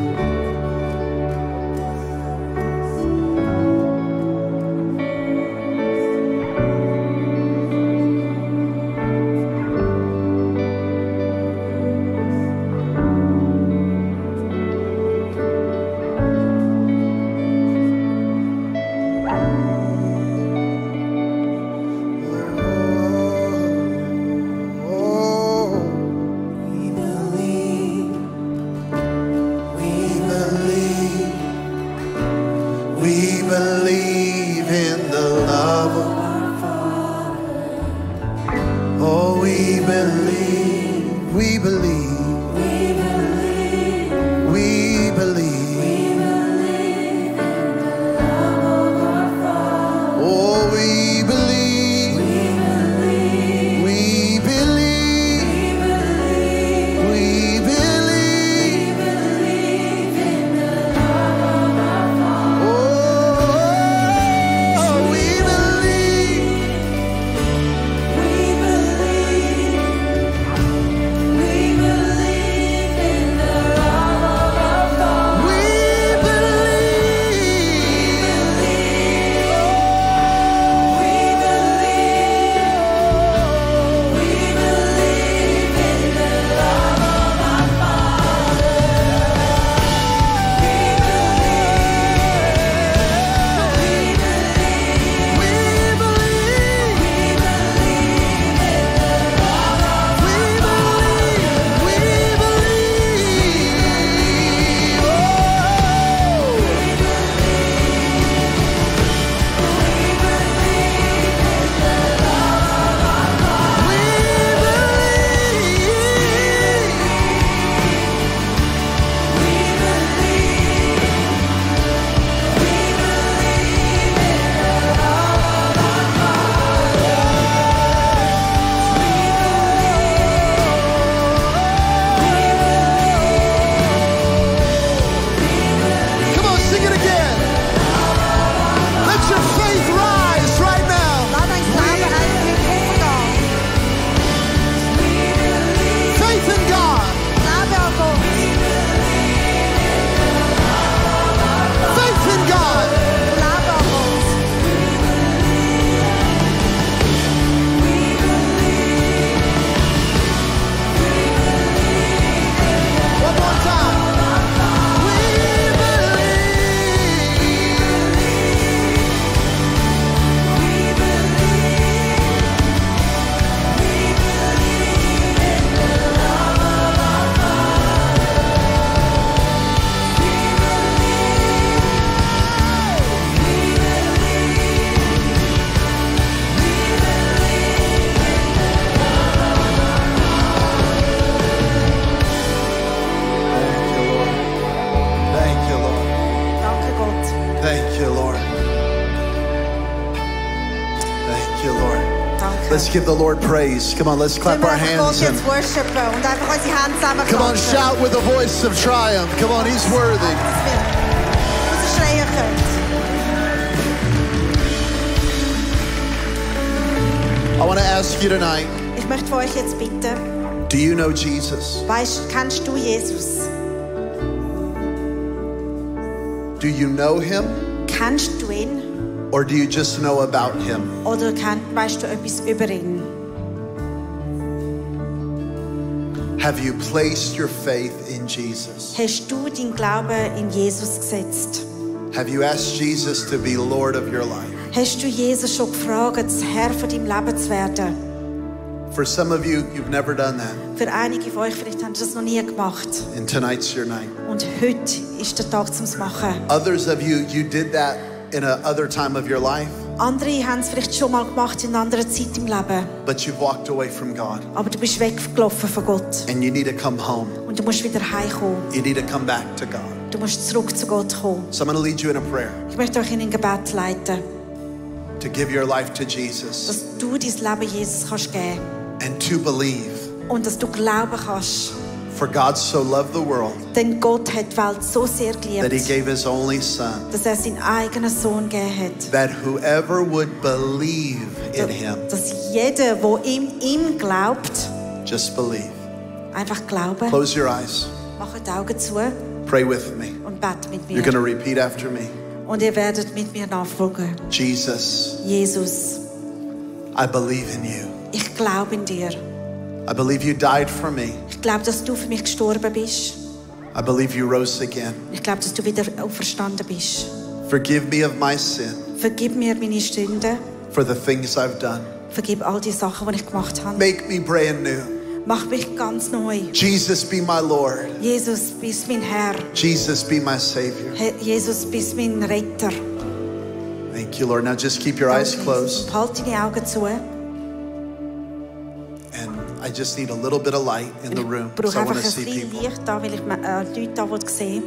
S2: Let's give the Lord praise. Come on, let's clap our hands. And come on, shout with a voice of triumph. Come on, He's worthy. I want to ask you tonight.
S3: Ich möchte für euch jetzt bitten.
S2: Do you know Jesus?
S3: Kennst du Jesus?
S2: Do you know Him?
S3: Kennst du ihn?
S2: Or do you just know about Him?
S3: Oder weißt du etwas über ihn?
S2: Have you placed your faith in Jesus?
S3: Hast du deinen Glauben in Jesus gesetzt?
S2: Have you asked Jesus to be Lord of your life?
S3: Hast du Jesus schon gefragt, Herr von deinem Leben zu werden?
S2: For some of you, you've never done that.
S3: Für einige von euch vielleicht haben sie das noch nie gemacht.
S2: And tonight's your night.
S3: Und heute ist der Tag zum Machen.
S2: Others of you, you did that in a other time of your life.
S3: Andere haben es vielleicht schon mal gemacht in einer anderen Zeit im Leben.
S2: But you've walked away from God.
S3: Aber du bist weggelaufen von Gott.
S2: And you need to come home.
S3: Und du musst wieder heimkommen.
S2: You need to come back to God.
S3: Du musst zurück zu Gott kommen.
S2: So I'm going to lead you in a prayer
S3: Ich möchte euch in ein Gebet leiten,
S2: to give your life to Jesus
S3: dass du dein Leben Jesus kannst geben
S2: and to believe.
S3: und dass du glauben kannst.
S2: For God so loved the world
S3: Denn Gott hat die Welt so sehr
S2: that He
S3: geliebt,
S2: gave His only Son,
S3: dass er seinen eigenen Sohn gegeben hat.
S2: that whoever would believe in Him,
S3: Dass jeder, der ihm glaubt,
S2: just believe.
S3: einfach glauben.
S2: Close your eyes.
S3: Macht die Augen zu
S2: Pray with me.
S3: und bet mit
S2: You're going to
S3: mir.
S2: repeat after me.
S3: Und ihr werdet mit mir nachfolgen.
S2: Jesus,
S3: Jesus,
S2: I believe in you.
S3: ich glaube in dir.
S2: I believe you died for me.
S3: Ich glaube, dass du für mich gestorben bist.
S2: I believe you rose again.
S3: Ich glaube, dass du wieder auferstanden bist.
S2: Forgive me of my sin,
S3: Vergib mir meine Sünden.
S2: for the things I've done.
S3: Vergib all die Sachen, die ich gemacht habe.
S2: Make me brand new.
S3: Mach mich ganz neu.
S2: Jesus, be my Lord.
S3: Jesus, bist mein Herr.
S2: Jesus, be my Savior.
S3: Jesus, bist mein Retter.
S2: Thank you, Lord. Now just keep your eyes closed.
S3: Halt deine Augen zu.
S2: And I just need a little bit of light in the room.
S3: Ich brauche
S2: So I want
S3: einfach
S2: to
S3: ein
S2: see
S3: bisschen
S2: people.
S3: Licht da, weil ich Leute da sehen.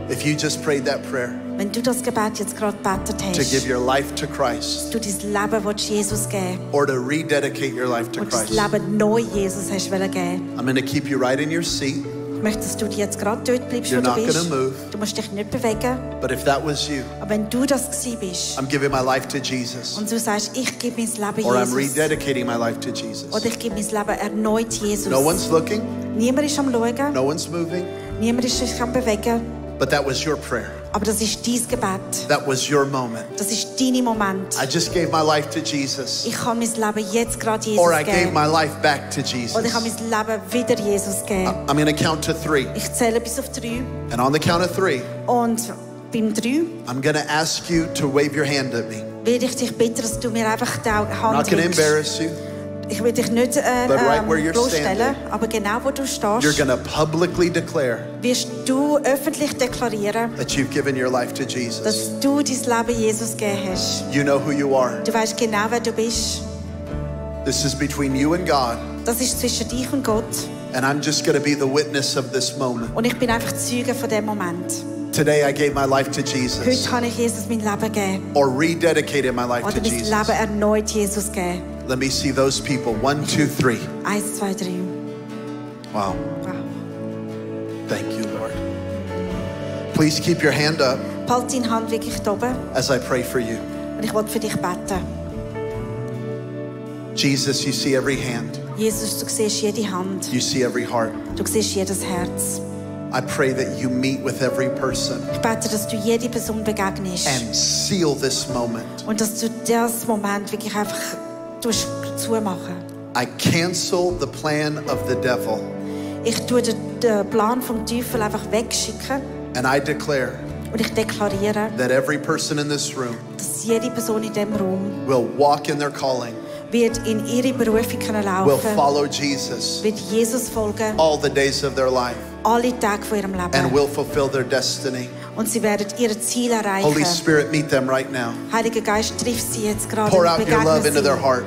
S2: If you just prayed that prayer
S3: Wenn du das Gebet jetzt gerade gebetet
S2: to give
S3: hast,
S2: your life to Christ,
S3: du dein Leben willst Jesus geben
S2: or to rededicate your life to
S3: und das
S2: Christ,
S3: Leben neu Jesus hast wollen geben.
S2: I'm going to keep you right in your seat.
S3: Ich möchte, dass du jetzt gerade dort bleibst, wo
S2: You're
S3: du
S2: not
S3: bist.
S2: gonna move.
S3: Du musst dich nicht bewegen.
S2: But if that was you,
S3: Aber wenn du das gewesen bist
S2: I'm giving my life to Jesus,
S3: und du sagst, ich gebe mein Leben
S2: or I'm
S3: Jesus
S2: rededicating my life to Jesus.
S3: oder ich gebe mein Leben erneut Jesus.
S2: No one's looking,
S3: Niemand ist am Schauen,
S2: no one's moving,
S3: niemand ist sich am Bewegen.
S2: but that was your prayer.
S3: Aber das ist dein Gebet.
S2: That was your moment.
S3: Das ist dein Moment.
S2: I just gave my life to Jesus,
S3: Ich kann mein Leben jetzt gerade Jesus
S2: or I gave
S3: geben.
S2: my life back to Jesus.
S3: Oder ich kann mein Leben wieder Jesus geben.
S2: I'm going to count to 3.
S3: Ich zähle bis auf 3.
S2: And on the count of 3,
S3: Und beim 3
S2: I'm going to ask you to wave your hand at me.
S3: will ich dich bitten, dass du mir einfach die
S2: I'm not
S3: Hand
S2: going to
S3: drückst.
S2: embarrass you.
S3: Ich will dich nicht
S2: But right where you're
S3: bloßstellen,
S2: standing,
S3: aber genau wo du
S2: You're
S3: stehst,
S2: going to publicly declare
S3: wirst du öffentlich deklarieren,
S2: that you've given your life to Jesus.
S3: dass du dein Leben Jesus gegeben hast.
S2: You know who you are.
S3: Du weißt genau, wer du bist.
S2: This is between you and God.
S3: Das ist zwischen dich und Gott.
S2: And I'm just going to be the witness of this moment.
S3: Und ich bin einfach Zeuge von dem Moment.
S2: Today I gave my life to
S3: Heute
S2: Jesus,
S3: kann ich Jesus mein Leben geben.
S2: or rededicated my life
S3: Oder
S2: to
S3: mein
S2: Jesus.
S3: Leben erneut Jesus geben.
S2: Let me see those people. 1, 2, 3.
S3: 1, 2, 3.
S2: Wow.
S3: Wow.
S2: Thank you, Lord. Please keep your hand up
S3: Halt deine Hand wirklich da oben
S2: as I pray for you.
S3: und ich will für dich beten.
S2: Jesus, you see every hand.
S3: Jesus, du siehst jede Hand.
S2: You see every heart.
S3: Du siehst jedes Herz.
S2: I pray that you meet with every person
S3: Ich bete, dass du jede Person begegnest
S2: and seal this moment.
S3: und dass du das Moment wirklich einfach zumachen.
S2: I cancel the plan of the devil
S3: Ich tue den Plan vom Teufel einfach wegschicken
S2: and I declare
S3: und ich deklariere,
S2: that every person in this room
S3: dass jede Person in diesem Raum
S2: will walk in their calling,
S3: wird in ihre Berufung können
S2: will
S3: laufen,
S2: follow Jesus
S3: wird Jesus folgen,
S2: all the days of their life,
S3: alle Tage von ihrem
S2: and
S3: Leben.
S2: will fulfill their destiny.
S3: Und sie werden ihre Ziele
S2: Holy
S3: erreichen.
S2: Spirit, meet them right now.
S3: Heiliger Geist, triff sie jetzt gerade
S2: Pour
S3: und
S2: out your love into
S3: begegne
S2: their
S3: sie.
S2: heart.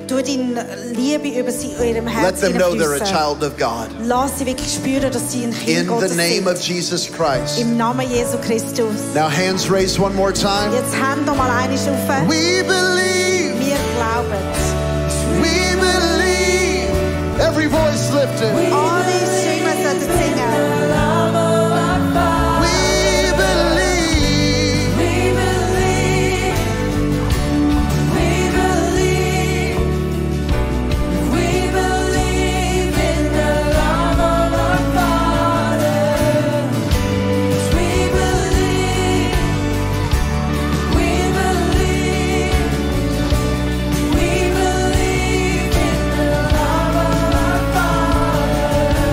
S3: Tu deine Liebe über sie in ihrem
S2: Let
S3: Herzen
S2: them know they're a
S3: hineinfließen.
S2: child of God.
S3: Lass sie wirklich spüren, dass sie ein Kind
S2: In the
S3: Gottes
S2: name of
S3: sind.
S2: Jesus Christ.
S3: Im Namen Jesu Christus.
S2: Now hands raised one more time.
S3: Jetzt Hände noch mal einmal auf.
S2: We believe.
S3: Wir glauben.
S2: We believe. Every voice lifted.
S3: Alle Stimmen sollten singen.
S2: We believe.
S4: We believe, we believe, we believe in the love of our Father. We believe, we believe, we believe in the love of our Father.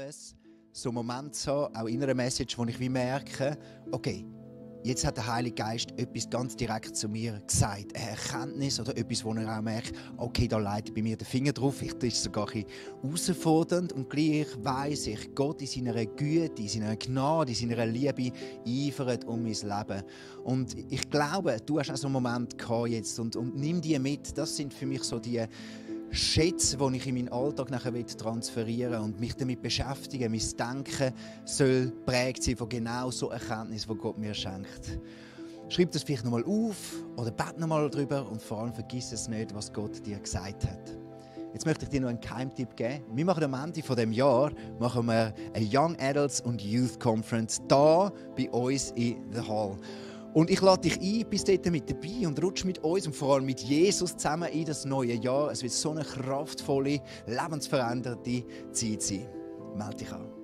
S1: es, so einen Moment zu haben, auch in einer Message, wo ich wie merke, okay, jetzt hat der Heilige Geist etwas ganz direkt zu mir gesagt. Eine Erkenntnis oder etwas, wo er auch merkt, okay, da leitet bei mir der Finger drauf. Vielleicht ist es sogar ein bisschen herausfordernd. Und gleich weiss ich, Gott in seiner Güte, in seiner Gnade, in seiner Liebe eifert um mein Leben. Und ich glaube, du hast auch so einen Moment gehabt jetzt und nimm die mit. Das sind für mich so die Schätze, die ich in meinen Alltag nachher transferieren will und mich damit beschäftigen. Mein Denken soll geprägt sein von genau so Erkenntnissen, die Gott mir schenkt. Schreib das vielleicht nochmal auf oder bete nochmal darüber und vor allem vergiss es nicht, was Gott dir gesagt hat. Jetzt möchte ich dir noch einen Geheimtipp geben. Wir machen am Ende dieses Jahres eine Young Adults und Youth Conference hier bei uns in der Hall. Und ich lade dich ein, bist dort mit dabei und rutsch mit uns und vor allem mit Jesus zusammen in das neue Jahr. Es wird so eine kraftvolle, lebensveränderte Zeit sein. Melde dich an.